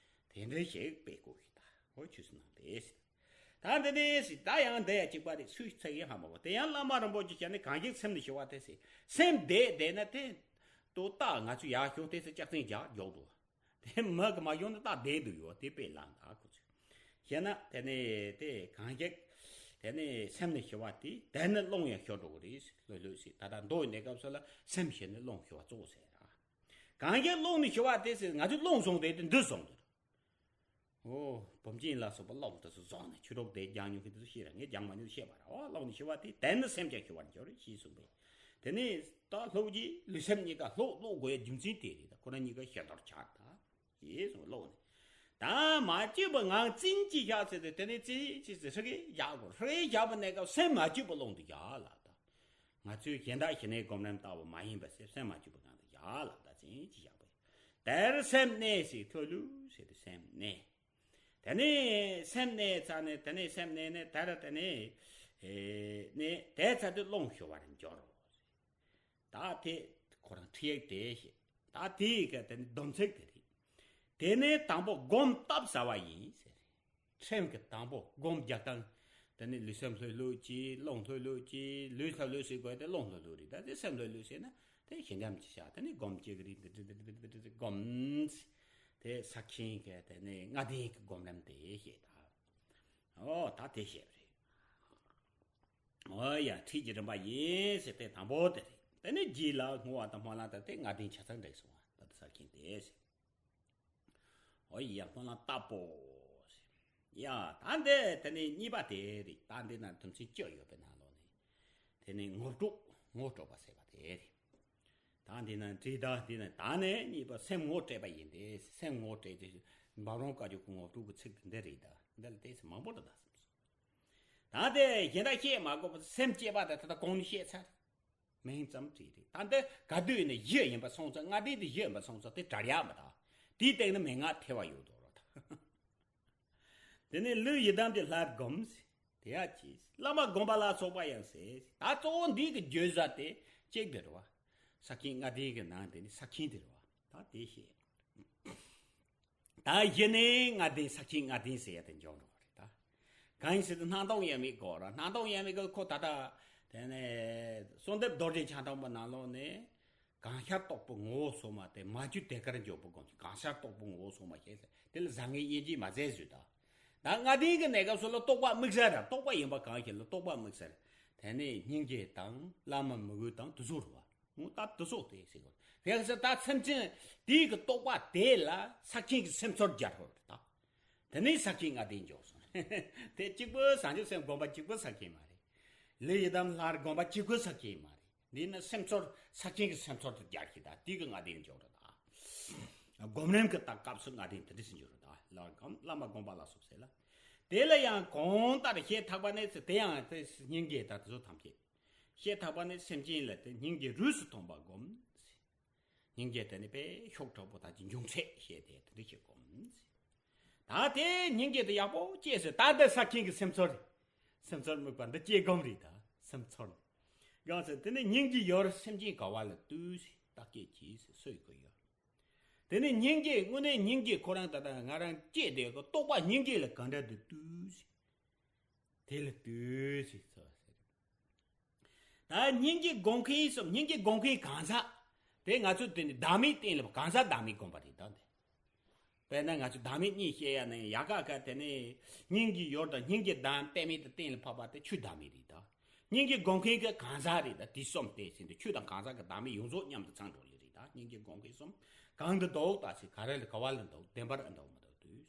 དེ་འདྲ་ཞིག་དཔེ་བཀོད་ཀྱི་ད། འོ་ཆོས་སུ་སྣང་སྟེ། ད་འདི་ནས་ཟེར། ད་ཡང་འདི་ཡང་གཅིག་པ་རེད། སུས་ཚིག་ཡིན་ཧ་མ་གོ། དེ་ཡང་བླ་མ་རིན་པོ་ཆེ་ཞལ་ནས་གང་ཞིག་སེམས་ནི་ཞི་བ་སྟེ་ཟེར། སེམས་བདེ་བདེ་ན་དེ་ལྟོ་རྟགས་ང་ཚོས་ཡག་ཤོག་དེ་ཚོ་ལྕགས་ཚན་རྒྱག་རྒྱོག་འགྲོ། དེ་མི་གི་མ་ཡོང་ན་རྟགས་བདེ་འདུག་ཡོད་དེ་དཔེ་ལངས་ད་ཁོ་ཚོས། བཤད་ན་དེ་ནས་དེ་གང་ཞིག་དེ་ནས་སེམས་ནི་ཞི་བ་སྟེ། དེ་ནི་རླུང་ཡང་ཞི་འགྲོ་གི་རེད། ལྷོད་ལྷོད་ཟེར། ད་ལྟ་མདོ་ཡི་གནས་སྐབས་སུ་ལ་སེམས་ཞི་ནི་རླུང་ཞི་བ་གཙོ་བོ་ཟེར་ར། གང་ཞིག་རླུང་ནི་ཞི་བ་སྟེ་ཟེར། ང་ཚོས་རླུང་བཟུང་སྟེ་དེ་འདི་བཟུང་དེ་རེད། ཨོ། བུམ་ཆེན་ལ་སོགས་པ་རླུང་དེ་ཚོ་བཟུང་ནས་ཆོས་གྲོགས་དེ་སྦྱང་མྱོང་མཁན་དེ་ཚོ་ཤེས་ར། ངས་སྦྱང་མ་མྱོང་ཤེས་པ་ར་བ། རླུང་ནི་ཞི་བ་སྟེ། དེ་ནི་སེམས་ཀྱང་ཞི་བར་འགྱུར་ཞེས་གསུངས་པས། དེ་ནས་ད་ལྷོ་བཞི་ལུས་སེམས་གཉིས་ཀ་ལྷོད་ལྷོད་དགོས་ཡ་རྒྱུ་མཚན་དེ་རེད། ད་ཁོ་རང་གཉིས་ཀ་ཞི་དོར་ཆགས་ད་ཞེས་གསུངས། ཀློག་ནས། ད་མ་བཅོས་པའི་ངང་བཙན་གྱིས་བཞག་ཟེར་ཏེ། དེ་ནས་བཙན་གྱིས་ཟེར་ཧྲི་གེ་བཞག་དགོས། ཧྲི་གེ་བཞག་པའི་གནས་སྐབས་སེམས་མ་བཅོས་པའི་ཀློང་དུ་བཞག་ལབ་ད། ང་ཚོས་གཞན་དག་ཞི་གནས་སྒོམ་རིམ་ལྟ་བུ་མ་ཡིན་པ་ཟེར། སེམས་མ་བཅོས་པའི་སྒང་དུ་བཞག་ལབ་ད། བཙན་གྱིས་བཞག་པས། དེར་སེམས་གནས་ཟེར། ལྷོད་ལྷོད་ཟེར་ཏེ་སེམས་གནས། དེ་ནས་སེམས་གནས་ཚར་ནས། དེ་ནས་སེམས་གནས་ནས་དེར་དེ་ནས་ཨེ་གནས། དེ་ཚར་དུས་རླུང་ཞི་བར་འགྱུར་རོ། ད་དེ་ཁོ་རང་ཁྲིད་ཡིག་དེ་བཤད། ད་དེའི་ག་དེ་ནི་སྡོམ་ཚིག་དེ་རེད། དེ་ནས་དང་པོ་སྒོམ་སྟབས་ཟ་བ་ཡིན་ཟེར། སེམས་ཀྱི་དང་པོ་སྒོམ་རྒྱག་སྟངས། དེ་ནི་ལུས་སེམས་ལྷོད་ལྷོད་བྱས། རླུང་ལྷོད་ལྷོད་བྱས། ལུས་ལྷོད་ལྷོད་བྱེད་དགོས་ཏེ། རླུང་ལྷོད་ལྷོད་རེད། ད་དེ་སེམས་ལྷོད་ལྷོད་བྱས་ན་དེ་ཞི་འཇམ་གྱིས་བཞག་དེ་ནི་སྒོམ་བྱེད་ཀྱི་རེད། འདི་འདི་འདི་འདི་འདི་འདི་སྒོམ། དེ་ས་ཁྱིང་གི་དེ་ནས་ལྔ་ལྡན་གྱི་སྒོམ་རིམ་དེ་བཤད་ད། ཨོ་ད་དེ་བཤད་པ་རེད། ཨོ་ཡ་ཁྲིད་ཀྱི་རིམ་པ་ཡིན་ཟེར་དེ་དང་པོ་དེ་རེད། དེ་ནས་རྗེས་ལ་བསྔོ་བ་དང་སྨོན་ལམ་དང་དེ་ལྔ་ལྡན་ཆ་ཚང་འགྲིག་སོང་བ་ད་དེ་ས་ཁྱིང་དེ་ཟེར། ཨོ་ཡ་སྨོན་ལམ་བཏབ་པོ་ཟེར། ཡ་ད་འདི་དེ་ནས་གཉིས་པ་དེ་རེད། ད་འདི་ན་དོན་ཚན་བཅུ་ཡོད་པའི་ནང་ལོགས་ནས་དེ་ནས་ངོ་སྤྲོད་ངོ་སྤྲོད་པ་ཟེར་བ་དེ་རེད། ད་འདི་ན་འདྲི་ད་འདི་ན་ད་ནས་གཉིས་པ་སེམས་ངོ་སྤྲད་པ་ཡིན་ཏེ། སེམས་ངོ་སྤྲད་དེ་འབའ་རོང་བཀའ་བརྒྱུད་ཀྱི་ངོ་སྤྲོད་ཀྱི་ཚིག་དེ་འདི་རེད། ད་འདི་ལ་ཏོག་ཙམ་མང་པོ་འདུག་ད་སེམས་སོ། ད་དེ་གཞན་དག་བཤད་མ་དགོས་པ་སེམས་བསྐྱེད་པ་དེ་ད་ལྟ་གོང་ནས་བཤད་ཚར། མིང་ཙམ་བྲིས་རེད། ད་འདི་ག་དུས་ནས་བཞི་ཡིན་པ་སོང་ཙང་ལྔ་ལྡན་དེ་བཞི་ཡིན་པ་སོང་ཙང་དེ་དྲར་ཡག་མི་ད། དེའི་སྟེང་ནས་མན་ངག་ཐེ་བ་ཡོད་དོ་རོ་ད། དེ་ནས་ལུས་ཡི་དམ་གྱི་ལྷར་བསྒོམ། དེ་ཡང་གྱིས་བླ་མ་བསྒོམ་པ་ལ་སོགས་པ་ཡང་ཟེར། ད་གཙོ་བོ་འདི་གི་བརྗོད་བྱ་དེ་གཅིག་དེ་རེད་བ། ས་ཁྱིང་ལྔ་ལྡན་གྱི་ནང་དེ་ནི་ས་ཁྱིང་དེ་རེད་བ། ད་དེ་བཤད། ད་གཞི་ནས་ལྔ་ལྡན་ས་ཁྱིང་ལྔ་ལྡན་ཟེར་ཡ་དེ་འཇོག་འགྲོ་བ་རེད་ད། གང་ཡིན་ཟེར་ན་སྣང་སྟོང་དབྱེར་མེད་སྐོར་ར། སྣང་སྟོང་དབྱེར་མེད་ཀྱི་ཁོ་ད་ལྟ་དེ་ནས་གསོལ་འདེབས་རྡོ་རྗེ་འཆང་ཐང་པོ་ནང་ལོགས་ནས། གང་ཤར་རྟོག་པའི་ངོ་བོ་སོ་མ་སྟེ། མ་གྱུར་དེ་ཀར་འཇོག་པའི་སྒོམ་གྱི་གང་ཤར་རྟོག་པའི་ངོ་བོ་སོ་མ་ཞེས་ཟེར། དེ་ལ་བཟང་ངན་དབྱེ་འབྱེད་མ་མཛད་བཟོས་དང་། ད་ལྔ་ལྡན་གྱི་གནས་སྐབས་སུ་ལ་རྟོག་པ་དམིགས་བསལ་ར། རྟོག་པ་ཡིན་པ་གང་ཞིག་ལ་རྟོག་པ་དམིགས་བསལ། དེ་ནས་སྙིང་རྗེ་དང་བླ་མ་མོས་གུས་དང་དེ་ཚོ་རུ་བ། ད་དེ་ཚོ་དེ་ཟེར་དགོས། དེ་ཟེར་ད་སེམས་ཅན་དེའི་གི་རྟོག་པ་དེ་ལ་ས་ཁྱིང་གི་སེམས་ཚོར་སྦྱར་དགོས་རེད་ད། དེ་ནས་ས་ཁྱིང་ལྔ་ལྡན་འཇོག་སོང་། དེ་གཅིག་པུ་བྱང་ཆུབ་སེམས་སྒོམ་པ་གཅིག་པུ་ས་ཁྱིང་མ་རེད། ལུས་ཡི་དམ་ལྷར་བསྒོམ་པ་གཅིག་པུ་ས་ཁྱིང་མ་རེད། འདི་ནི་སེམས་ཚོར་ས་ཁྱིང་གི་སེམས་ཚོར་དུ་རྒྱག་གི་ད་དེ་གི་ལྔ་ལྡན་འཇོག་རེད་ད། སྒོམ་རིམ་གི་ད་སྐབས་སུ་ལྔ་ལྡན་དེ་འདྲ་ཞིག་འཇོག་རེད་ད། ལྷར་བསྒོམ་བླ་མ་བསྒོམ་པ་ལ་སོགས་ཟེར་ལ། དེ་ལ་ཡང་གང་ལྟར་ཤེས་ཐག་པ་ནས་ཟེར། དེ་ཡང་དེ་སྙིང་གའི་ད་དེ་ཚོ་ཐམས་ཅད། ཤེས་ཐག་པ་ནས་སེམས་ཅན་ལ་དེ་སྙིང་གའི་རུས་སུ་ཐོན་པ་བསྒོམ། སྙིང་གའི་དེ་ནི་དཔེ་ཤུགས་དྲག་པོ་ད་ཅི་འབྱུང་ཚད་ཤེས་དེ་དེ་འདྲ་ཞིག་བསྒོམ། ད་དེ་སྙིང་གའི་དེ་ཡག་པོ་སྐྱེས་ཟེར། ད་འདི་ས་ཁྱིང་གི་སེམས་ཚོར་རེད། སེམས་ཚོར་དམིགས་པ་འདི་སྐྱེ་སྒོམ་རེད་ད། སེམས་ཚོར་གང་ཟེར་དེ་ནི་སྙིང་རྗེ་ཡོད་སེམས་ཅན་དགའ་བ་ལ་ལྟོས་ཟེར། བརྟག་དཔྱད་གྱིས་ཟེར་སྲོལ་གོ་ཡོད། དེ་ནི་སྙིང་རྗེ་དངོས་གནས་སྙིང་རྗེ་ཁོ་རང་ད་ལྟ་ང་རང་སྐྱེས་དེ་གི་རྟོག་པ་སྙིང་རྗེ་ལ་གང་འདྲ་དུ་ལྟོས་ཟེར། དེ་ལ་ལྟོས་ཟེར་ཚོ་ཟེར། ད་སྙིང་རྗེ་སྒོམ་མཁན་སོགས་སྙིང་རྗེ་སྒོམ་མཁན་གང་ཟག་དེ་ང་ཚོས་དེ་ནི་བདག་མེད་གཏན་ལ་གང་ཟག་བདག་མེད་སྒོམ་པ་རེད་ད་འདི། དཔེར་ན་ང་ཚོ་བདག་མེད་གཉིས་བཤད་ཡ་ནི་ཡ་ག་ག་དེ་ནི་སྙིང་རྗེ་ཡོད་དང་སྙིང་རྗེ་བདག་གཏན་མེད་དུ་གཏན་ལ་ཕབ་པ་དེ་ཆོས་བདག་མེད་རེད་ད། སྙིང་རྗེ་སྒོམ་མཁན་གྱི་གང་ཟག་རེད་ད། དེ་གསུམ་དེ་ཟིན་དུ་ཆོས་དང་གང་ཟག་གི་བདག་མེད་ཡོངས་རྫོགས་མཉམ་དུ་ཚང་འགྲོ་ལེ་རེད་ད། སྙིང་རྗེ་སྒོམ་མཁན་གསུམ་གང་དུ་འདུག་ད་ཟེར་ག་རེ་ལ་ག་བ་ལ་འདུག་བདེན་པར་ཨ་འདུག་མི་འདུག་དུས།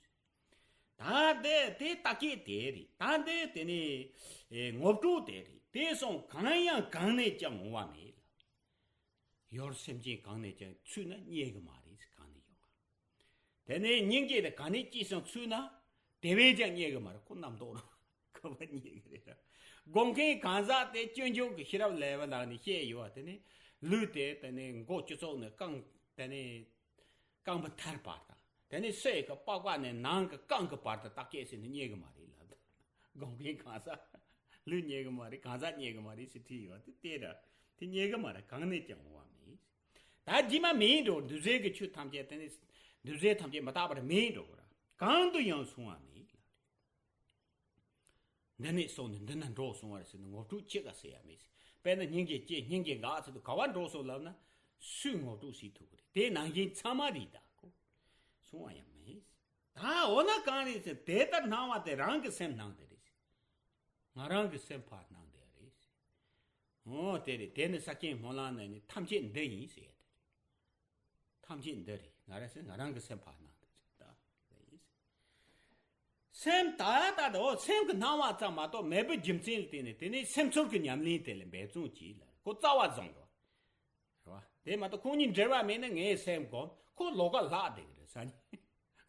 ད་འདི་དེ་བརྟག་དཔྱད་དེ་རེད། ད་འདི་དེ་ནི་ཨེ་ངོ་སྤྲོད་དེ་རེད། དེ་སོང་གང་ཡང་གང་ནས་ཀྱང་འོང་བ་མེད་ལ། ཡོད་སེམས་ཅན་གང་ནས་ཀྱང་ཚུད་ན་རྙེད་གི་མ་རེད་ཟེར། གང་ནས་ཡོང་བ། དེ་ནས་སྙིང་རྗེ་དེ་གང་ནས་སྐྱེས་སོང་ཚུད་ན་དེ་བས་ཀྱང་རྙེད་གི་མ་རེད། ཁོ་རྣམ་རྟོག་རང་ཁོ་བ་རྙེད་གི་རེད། སྒོམ་མཁན་གང་ཟག་དེ་སྤྱོད་འཇུག་གི་ཤེས་རབ་ལས་པ་ལག་ནས་བཤད་ཡོད་པ་དེ་ནི་ལུས་དེ་དེ་ནི་མགོ་སྤྱི་གཙུག་ནས་རྐང་དེ་ནི། རྐང་པ་ཐལ་བར་དང་། དེ་ནས་སོས་ཀྱི་པགས་པ་ནས་ནང་གི་རྐང་གི་བར་དུ་བརྟག་དཔྱད་བྱས་ནས་རྙེད་གི་མ་རེད་ལབ། སྒོམ་མཁན་གང་ཟག་ལུས་རྙེད་གི་མ་རེད། གང་ཟག་རྙེད་གི་མ་རེད་ཟེར་བྲིས་ཡོད་དེ་དེ་ར་དེ་རྙེད་གི་མ་རེད། གང་ནས་ཀྱང་འོང་བ་མེད། ད་རྗེས་མ་མེད་འགྲོ། འདུ་བྱེད་ཀྱི་ཆོས་ཐམས་ཅད་དེ་ནས་འདུ་བྱེད་ཐམས་ཅད་མི་རྟག་པར་མེད་འགྲོ་ར། གང་དུ་ཡང་སོང་བ་མེད་ལབ། འདི་ནས་སོང་ནས་འདི་ན་འགྲོ་སོང་བ་རེད་ཟེར་ནས་ངོ་སྤྲོད་ཅི་ག་ཟེར་ཡ་མེད། དཔེར་ན་སྙིང་རྗེ་སྐྱེ་སྙིང་རྗེ་འགག་ཟེར་དུས་ག་བ་འགྲོ་སོང་ལབ་ན་སུས་ངོ་སྤྲོད་བྱེད་ཐུབ་ཀྱི་རེད། དེ་ནང་བཞིན་ཚང་མ་རེད་ད་ཁོ། སོང་བ་ཡང་མེད། ད་འོ་ན་གང་རེད་ཟེར་དེ་ལྟར་སྣང་བ་དེ་རང་གི་སེམས་སྣང་དེ་རེད། ང་རང་གི་སེམས་ཕར་སྣང་དེ་རེད། འོ་དེ་རེད། དེ་ནི་ས་ཁྱིང་སྨོན་ལམ་ནས་ནི་ཐམས་ཅད་འདི་ཡིན་ཟེར་ཡ་དེ་རེད། ཐམས་ཅད་འདི་རེད། ང་རང་སེམས་ང་རང་གི་སེམས་ཕར་སྣང་དེ་རེད་ད། སེམས་ད་ད་དོ་སེམས་ཀྱི་སྣང་བ་ཙམ་མ་གཏོགས་མེད་པའི་རྒྱུ་མཚན་ལ་བརྟེན་ནས་དེ་ནས་སེམས་ཚོར་གྱི་ཉམས་ལེན་དེ་ལ་འབད་བརྩོན་གྱིས་ལ་ཁོ་རྩ་བ་བཟུང་དགོས། རེད་བ། དེ་མ་གཏོགས་ཁོང་གཉིས་འབྲེལ་བ་མེད་ན་ངའི་སེམས་གོ་ཁོ་ལོགས་ཀ་ལྷག་བསྡད་ཀྱི་རེད་ས་ནི།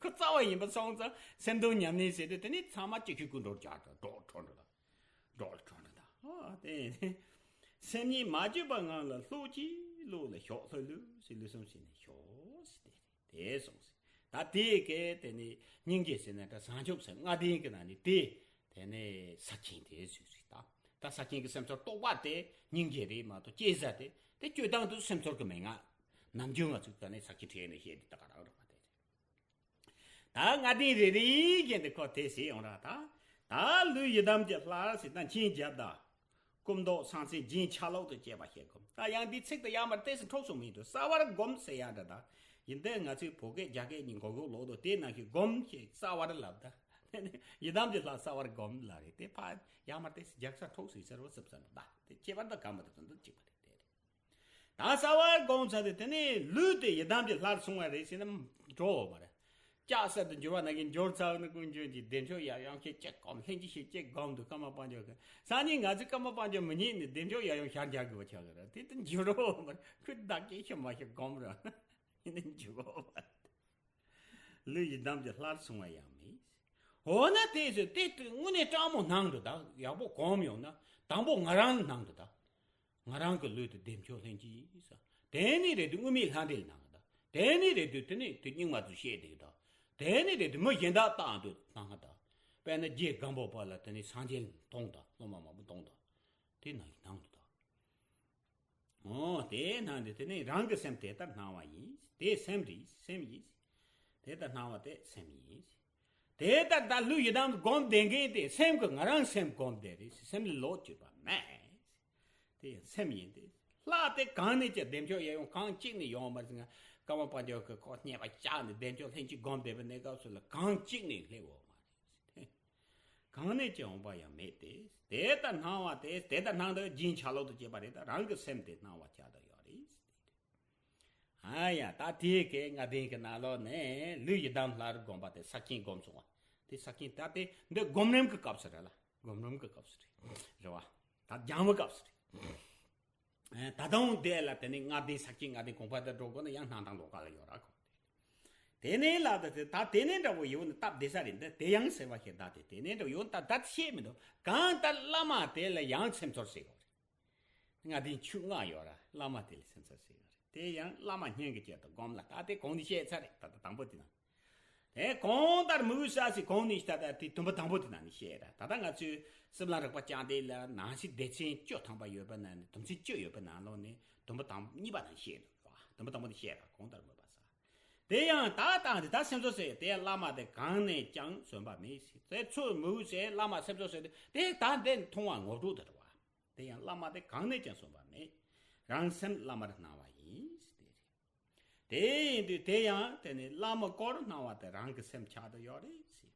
ཁོ་རྩ་བ་ཡིན་པ་སོང་ཙང་སེམས་སྡུག་ཉམས་ལེན་བྱས་ཏེ་དེ་ནས་ཚང་མ་ཅི་ཁུ་ཁུ་འགྲོ་རྒྱག་འགྲོ་འགྲོ་འགྲོ་འགྲོ་ད། འགྲོ་ལ་འགྲོ་འགྲོ་ད། ཨ་དེ་སེམས་ཉིད་མ་བཅོས་པ་ངང་ལ་ལྷོད་ཀྱིས་ལྷོད་ལ་ཞོག་ལྷོད་ལྷོད་ཟེར་ལུས་སེམས་ཤིག་ནས་ཞོག་ཟེར་ཏེ། དེ་སོང་ཟིན། ད་དེ་གས་དེ་ནས་སྙིང་རྗེ་ཟེར་ན་ད་བྱང་ཆུབ་ཟེར་ལྔ་ལྡན་གྱི་ནང་ནས་དེ་དེ་ནས་ས་ཁྱིང་དེ་བཟོས་ཟིན་ད། ད་ས་ཁྱིང་གི་སེམས་ཚོར་རྟོག་པ་དེ་སྙིང་རྗེ་རེད་མ་གཏོགས་སྐྱེ་ས་དེ་དེ་སྤྱོད་སྟངས་དུ་སེམས་ཚོར་གྱི་མན་ངག་ནམ་རྒྱུན་ང་ཚོས་ད་ནས་ས་ཁྱིང་ཁྲིད་ནས་བཤད་དེ་ད་ག་རང་རང་མ་དེ་རེད། ད་ལྔ་ལྡན་རེ་རེ་བཞིན་དུ་ཁོ་དེ་ཟེར་ཡོང་ར་ད། ད་ལུས་ཡི་དམ་གྱི་ལྷར་ཟེར་ད་མཆན་བརྒྱབ་ད། སྐུ་མདོག་སང་སེང་རྒྱན་ཆ་ལུགས་དང་བཅས་པ་ཞིག་བསྒོམ། ད་ཡང་འདིའི་ཚིག་དེ་ཡར་མར་ཏོག་ཙམ་འཁྲུགས་སོང་མི་འདུག་གསལ་བར་བསྒོམ་ཟེར་ཡ་འདྲ་དང་ ཡིན་ཏེ་ང་ཚོའི་བོད་སྐད་རྒྱ་སྐད་གཉིས་འགོག་འགོག་ལོག་དོ་དེ་ནང་གི་སྒོམ་ཞེས་རྩ་བར་ལབ་ད། ཡི་དམ་གྱི་ལྷ་རྩ་བར་སྒོམ་ལ་རེད་དེ་ཕ་ཡ་མར་དེ་རྒྱག་ས་འཕྲོག་སྲིད་ཟེར་བ་སུབ་ས་ད་དེ་ཁྱད་པར་ད་གམ་པ་དེ་ཚོ་འདི་གཅིག་པ་རེད་དེ་རེད། ད་རྩ་བར་སྒོམ་ཚར་དེ་དེ་ནས་ལུས་དེ་ཡི་དམ་གྱི་ལྷར་སོང་བ་རེད་ཟེར་ན་འགྲོ་བ་མ་རེད། ལྕགས་གསེར་དུ་འགྱུར་བ་ན་གི་འབྱོར་ཚར་ནི་ཀུན་འབྱོར་གྱི་བདེ་མཆོག་ཡབ་ཡུམ་ཞེས་གཅིག་སྒོམ་ལྷན་ཅིག་ཞེས་གཅིག་སྒོམ་དུ་ཀརྨ་པ་ཉོ་གི་སང་ཉིན་ང་ཚོས་ཀརྨ་པ་ཉོ་མི་ཉན་ནི་བདེ་མཆོག་ཡབ་ཡུམ་ཞལ་རྒྱག་དགོས་པ་ཆགས་གི་རེད་དེ་དེ་འགྱུར་བ་མ་རེད་ཁོས་བདག་གིས་ཤི་མ་ཤི་སྒོམ་རེད། ཡིན་ན་འཇུག་གོ། ལུས་ཡི་དམ་གྱི་ལྷར་སོང་བ་ཡང་མེད། འོ་ན་དེ་ཚོ་དེ་དུས་དངོས་གནས་སྤྲང་མོ་སྣང་དུ་ད་ཡག་པོ་གོམས་ཡོང་ན་དང་པོ་ང་རང་སྣང་དུ་ད། ང་རང་གི་ལུས་དེ་བདེ་མཆོག་ལྷན་སྐྱེས་ས། དེ་ནས་རེད་དུས་དངོས་མེད་ལྷ་འདྲེ་ལ་སྣང་གི་ད། དེ་ནས་རེད་དུས་དེ་ནས་དེ་རྙིང་མ་ཚོས་བཤད་བསྡད་གི་ད། དེ་ནས་རེད་དུས་མི་གཞན་དག་བཏང་དུ་སྣང་གི་ད། དཔེར་ན་རྗེ་སྒམ་པོ་པ་ལ་དེ་ནས་སངས་རྒྱས་མཐོང་ད་སློབ་མ་མང་པོ་མཐོང་ད། དེ་ནང་གི་སྣང་དུ་ད། འོ་དེ་སྣང་དེ་དེ་ནི་རང་གི་སེམས་དེ་ལྟར་སྣང་བ་ཡིན། དེ་སེམས་རེད་སེམས་ཡིན། དེ་ལྟར་སྣང་བ་དེ་སེམས་ཡིན། དེ་ལྟར་ད་ལུས་ཡི་དམ་སྒོམ་བསྡད་མཁན་དེ་སེམས་ཀྱི་ང་རང་སེམས་སྒོམ་བསྡད་རེད་སེམས་ལས་ལོག་གྱུར་པ་མེད། དེ་ཡང་སེམས་ཡིན་ཏེ། ལྷ་དེ་གང་ནས་ཀྱང་བདེ་མཆོག་ཡབ་ཡུམ་གང་གཅིག་ནས་ཡོང་བ་རེད་ཟེར་ན་ཀརྨ་པ་ཉོ་གི་ཁོག་བརྙས་པ་བཅག་ནས་བདེ་མཆོག་ལྷན་ཅིག་སྒོམ་བསྡད་པའི་གནས་སྐབས་སུ་ལ་གང་གཅིག་ནས་སླེབས་འོང་མ་རེད། གང་ནས་ཀྱང་འོང་བ་ཡང་མེད་དེ། དེ་ལྟར་སྣང་བ་དེ་དེ་ལྟར་སྣང་དུ་སྦྱིན་ཆ་ལོག་ཏུ་སྐྱེས་པ་རེད་ད་རང་གི་སེམས་དེ་སྣང་བ་ཆགས་དུ་ཡོད་རེད། ཨ་ཡ་ད་དེའི་གེ་ལྔ་ལྡན་གྱི་ནང་ལོགས་ནས་ལུས་ཡི་དམ་ལྷར་བསྒོམ་པ་དེ་ས་ཆེན་བསྒོམ་སོང་བ། དེ་ས་ཆེན་ད་དེ་འདི་སྒོམ་རིམ་གྱི་སྐབས་སུ་རེད་ལ་སྒོམ་རིམ་གྱི་སྐབས་སུ་རེད། རེད་བ། ད་སྦྱང་བའི་སྐབས་སུ་རེད། ད་དུང་དེ་ལ་དེ་ནས་ལྔ་ལྡན་ས་ཆེན་ལྔ་ལྡན་གོང་འཕེལ་དུ་འགྲོ་དགོས་ན་ཡང་སྣང་དང་ལོ་ཀ་ལ་ཡོད་ར་གོ། དེ་ནས་ལ་ད་དེ་ད་དེ་ནས་འདྲ་བོ་ཡོད་ནི་སྟབས་བདེ་ས་རེད་འདི་དེ་ཡང་ཟེར་བ་ཞིག་ད་དེ་དེ་ནས་འདྲ་བོ་ཡོད་ད་ད་ཤེས་མི་འདུག་གང་ལྟར་བླ་མ་དེ་ལ་ཡང་སེམས་ཚོར་ཟེར་བ་རེད། ལྔ་ལྡན་ཆོས་ལྔ་ཡོད་ར་བླ་མ་དེ་ལ་སེམས་ཚོར་ཟེར་བ་རེད་དེ་ཡང་བླ་མ་སྙིང་གི་གཅེས་དང་སྒོམ་ལ་ད་དེ་གོང་ནས་བཤད་ཚར་རེད་ད་ད་དང་པོ་དེ་ན། དེ་གང་ལྟར་མི་འོས་ས་ཞིག་གོང་ནས་ད་ལྟ་དེ་དུམ་བུ་དང་པོ་དེ་ནང་ནས་བཤད་ར། ད་ལྟ་ང་ཚོས་སྲིད་ལ་རིག་པ་བཅངས་ཏེ་ལ་ནང་སྲིད་སྡེ་ཚན་བཅུ་ཐམ་པ་ཡོད་པ་ནང་ནས་དུམ་ཚན་བཅུ་ཡོད་པ་ནང་ལོགས་ནས་དུམ་བུ་དང་གཉིས་པ་ནང་བཤད་འདུག་ག་དུམ་བུ་དང་པོ་དེ་བཤད་ར་གང་ལྟར་མི་འོས་པ་ས། དེ་ཡང་ད་ལྟ་འདི་ད་སེམས་གསོ་ཟེར་དེ་ཡང་བླ་མ་དེ་གང་ནས་ཀྱང་གསོན་པ་མེད་ཟེར། དེ་ཚོ་མི་འོས་ཟེར་བླ་མ་སེམས་གསོ་ཟེར་དེ་དེ་ད་འདི་མཐོང་བ་ངོ་སྤྲོད་དུ་རེད་བ། དེ་ཡང་བླ་མ་དེ་གང་ནས་ཀྱང་གསོན་པ་མེད། རང་སེམས་བླ་མར་སྣང་བ་ཡིན་ཟེར་དེ་རེད། དེ་ཡིན་དུས་དེ་ཡང་དེ་ནི་བླ་མ་སྐོར་སྣང་བ་དེ་རང་གི་སེམས་ཆགས་དུ་ཡོད་རེད་ཟེར།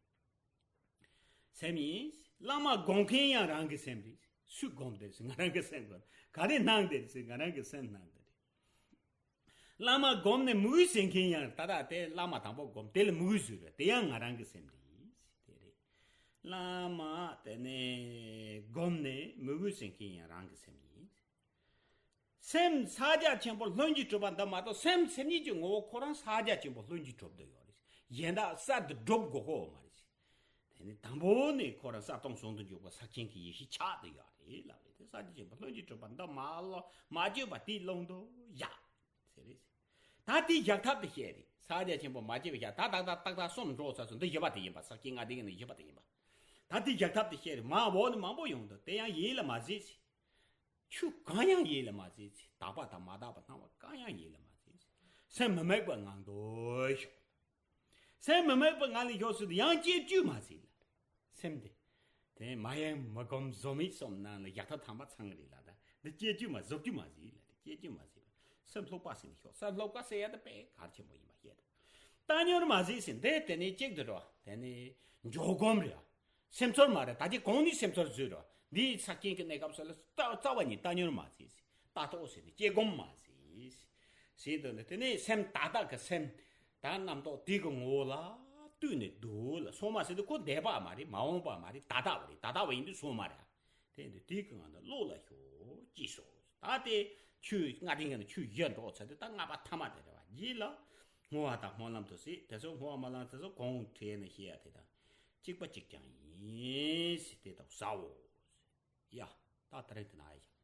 སེམས་ཡིན། བླ་མ་སྒོམ་མཁན་ཡང་རང་གི་སེམས་རེད། སུས་སྒོམ་དེ་ཟེར་ང་རང་གི་སེམས་སྒོམ། ག་རེ་སྣང་དེ་ཟེར་ང་རང་གི་སེམས་སྣང་དེ་རེད། བླ་མ་སྒོམ་ནས་མི་འོས་ཟེར་མཁན་ཡང་ད་ལྟ་དེ་བླ་མ་དང་པོ་སྒོམ་དེ་ལ་མི་འོས་ཟེར་རེད་དེ་ཡང་ང་རང་གི་སེམས་རེད་ཟེར་དེ་རེད། བླ་མ་དེ་ནས་སྒོམ་ནས་མི་འོས་ཟེར་མཁན་ཡང་རང་གི་སེམས་ཡིན། སེམས་ཕྱག་རྒྱ་ཆེན་པོ་ལྷུན་གྱིས་གྲུབ་པ་འདི་མ་གཏོགས་སེམས་སེམས་ཉིད་ཀྱི་ངོ་བོ་ཁོ་རང་ཕྱག་རྒྱ་ཆེན་པོ་ལྷུན་གྱིས་གྲུབ་ཏུ་ཡོད་རེད། གཞན་དག་གསར་དུ་སྒྲུབ་དགོས་ཁོ་མ་རེད། དེ་ནི་དང་པོ་ནས་ཁོ་རང་གསར་གཏོང་བྱུང་དུ་འཇུག་པ་ས་ཆེན་གྱི་ཡེ་ཤེས་ཆགས་ཏུ་ཡོད་རེད་ལབ་རེད་དེ་ཕྱག་རྒྱ་ཆེན་པོ་ལྷུན་གྱིས་གྲུབ་པ་འདི་མ་ལོ་མ་བརྗོད་པ་དེའི་ཀློང་དུ་བཞག་ཟེར་རེད། ད་དེའི་བཞག་ཐབས་དེ་བཤད་རེད། ཕྱག་རྒྱ་ཆེན་པོ་མ་བརྗོད་པ་བཞག་ད་ཏག་ཏག་ཏག་ཏག་གསུམ་འགྲོ་ཚར་སོང་འདི་བཞི་པ་དེ་ཡིན་པ་ས་ཆེན་ལྔ་སྡེ་གི་ནི་བཞི་པ་དེ་ཡིན་པ། ད་དེའི་བཞག་ཐབས་དེ་བཤད་རེད་མ་འོག་ནི་མང་པོ་ཡོང་འདུག་དེ་ཡང་ཡིད་ལ་མ་བཟེད་ཟེར། ཆོས་གང་ཡང་ཡིད་ལ་མ་བཟེད་ཅིག་དག་པ་དང་མ་དག་པ་སྣང་བ་གང་ཡང་ཡིད་ལ་མ་བཟེད་ཅིག་སེམས་མི་དམིགས་པའི་ངང་དུ་ཞོག་སེམས་མི་དམིགས་པའི་ངང་ལ་ཞོག་ཟེར་དུས་ཡང་བཅས་བཅོས་མ་བཟེད་ལ། སེམས་དེ། དེ་མ་ཡེངས་མི་སྒོམ་བཟོད་མེད་གསུམ་ནང་ལ་ཡག་ཐབས་ཐམས་པ་ཚང་རེད་ལ་ད། འདི་བཅས་བཅོས་མ་བཟོད་བཅོས་མ་བཟེད་ལ་འདི་བཅས་བཅོས་མ་བཟེད་པ། སེམས་ལྷུག་པ་ཟེར་ནས་ཞོག་སེམས་ལྷུག་པ་ཟེར་ཡ་ད་དཔེ་གལ་ཆེན་པོ་ཡིན་པ་བཤད་ད། ད་མྱུར་མ་བཟེད་ཟེར་འདི་དེ་ནས་གཅིག་ཏུ་འགྲོ་བ་དེ་ནས་འཇོག་སྒོམ་རེད། སེམས་ཚོར་མ་རེད་ད་ཅི་གོང་ནས་སེམས་ཚོར་བཟོས་རོ། འདིའི་ས་སྐྱེན་གྱི་གནས་སྐབས་སུ་ལ་རྩ་རྩ་བ་ཉིད་ལྟ་མྱུར་མ་བྱེད། ལྟ་རྟོག་ཟེར་ནས་སྐྱེ་སྒོམ་མ་བྱེད། ཟེར་དུས་ནི་དེ་ནས་སེམས་ཏག་ཏག་གི་སེམས་ད་རྣམ་རྟོག་དེ་གི་ངོ་བོ་ལ་ལྟོས་ནས་འདུག་ལ་སོང་མ་ཟེར་དུས་ཁོ་འདས་པ་མ་རེད་མ་འོངས་པ་མ་རེད་ད་ལྟ་བ་རེད་ད་ལྟ་བ་ཡིན་དུས་སོང་མ་རེད། དེ་འདི་དེ་གི་ངང་ནས་བློ་ལ་ཞོག་ཅེས་སོ། ད་དེ་ཆོས་ལྔ་སྡེ་གི་ནང་ཆོས་བཞི་འགྲོ་ཚར་དུས་ད་ལྔ་པ་ཐ་མ་དེ་རེད་བ་རྗེས་ལ་བསྔོ་བ་དང་སྨོན་ལམ་དུ་ཟེར་དེ་ཚོ་བསྔོ་བ་སྨོན་ལམ་དེ་ཚོ་གོང་ཁྲིད་ནས་བཤད་ཡ་དེ་དང་། གཅིག་པ་གཅིག་རྐྱང་ཡིན་ཟེར་དེ་དག་ཟའོ། ཡ། ད་ད་རེས་དེ་ན་ཡ་ཞག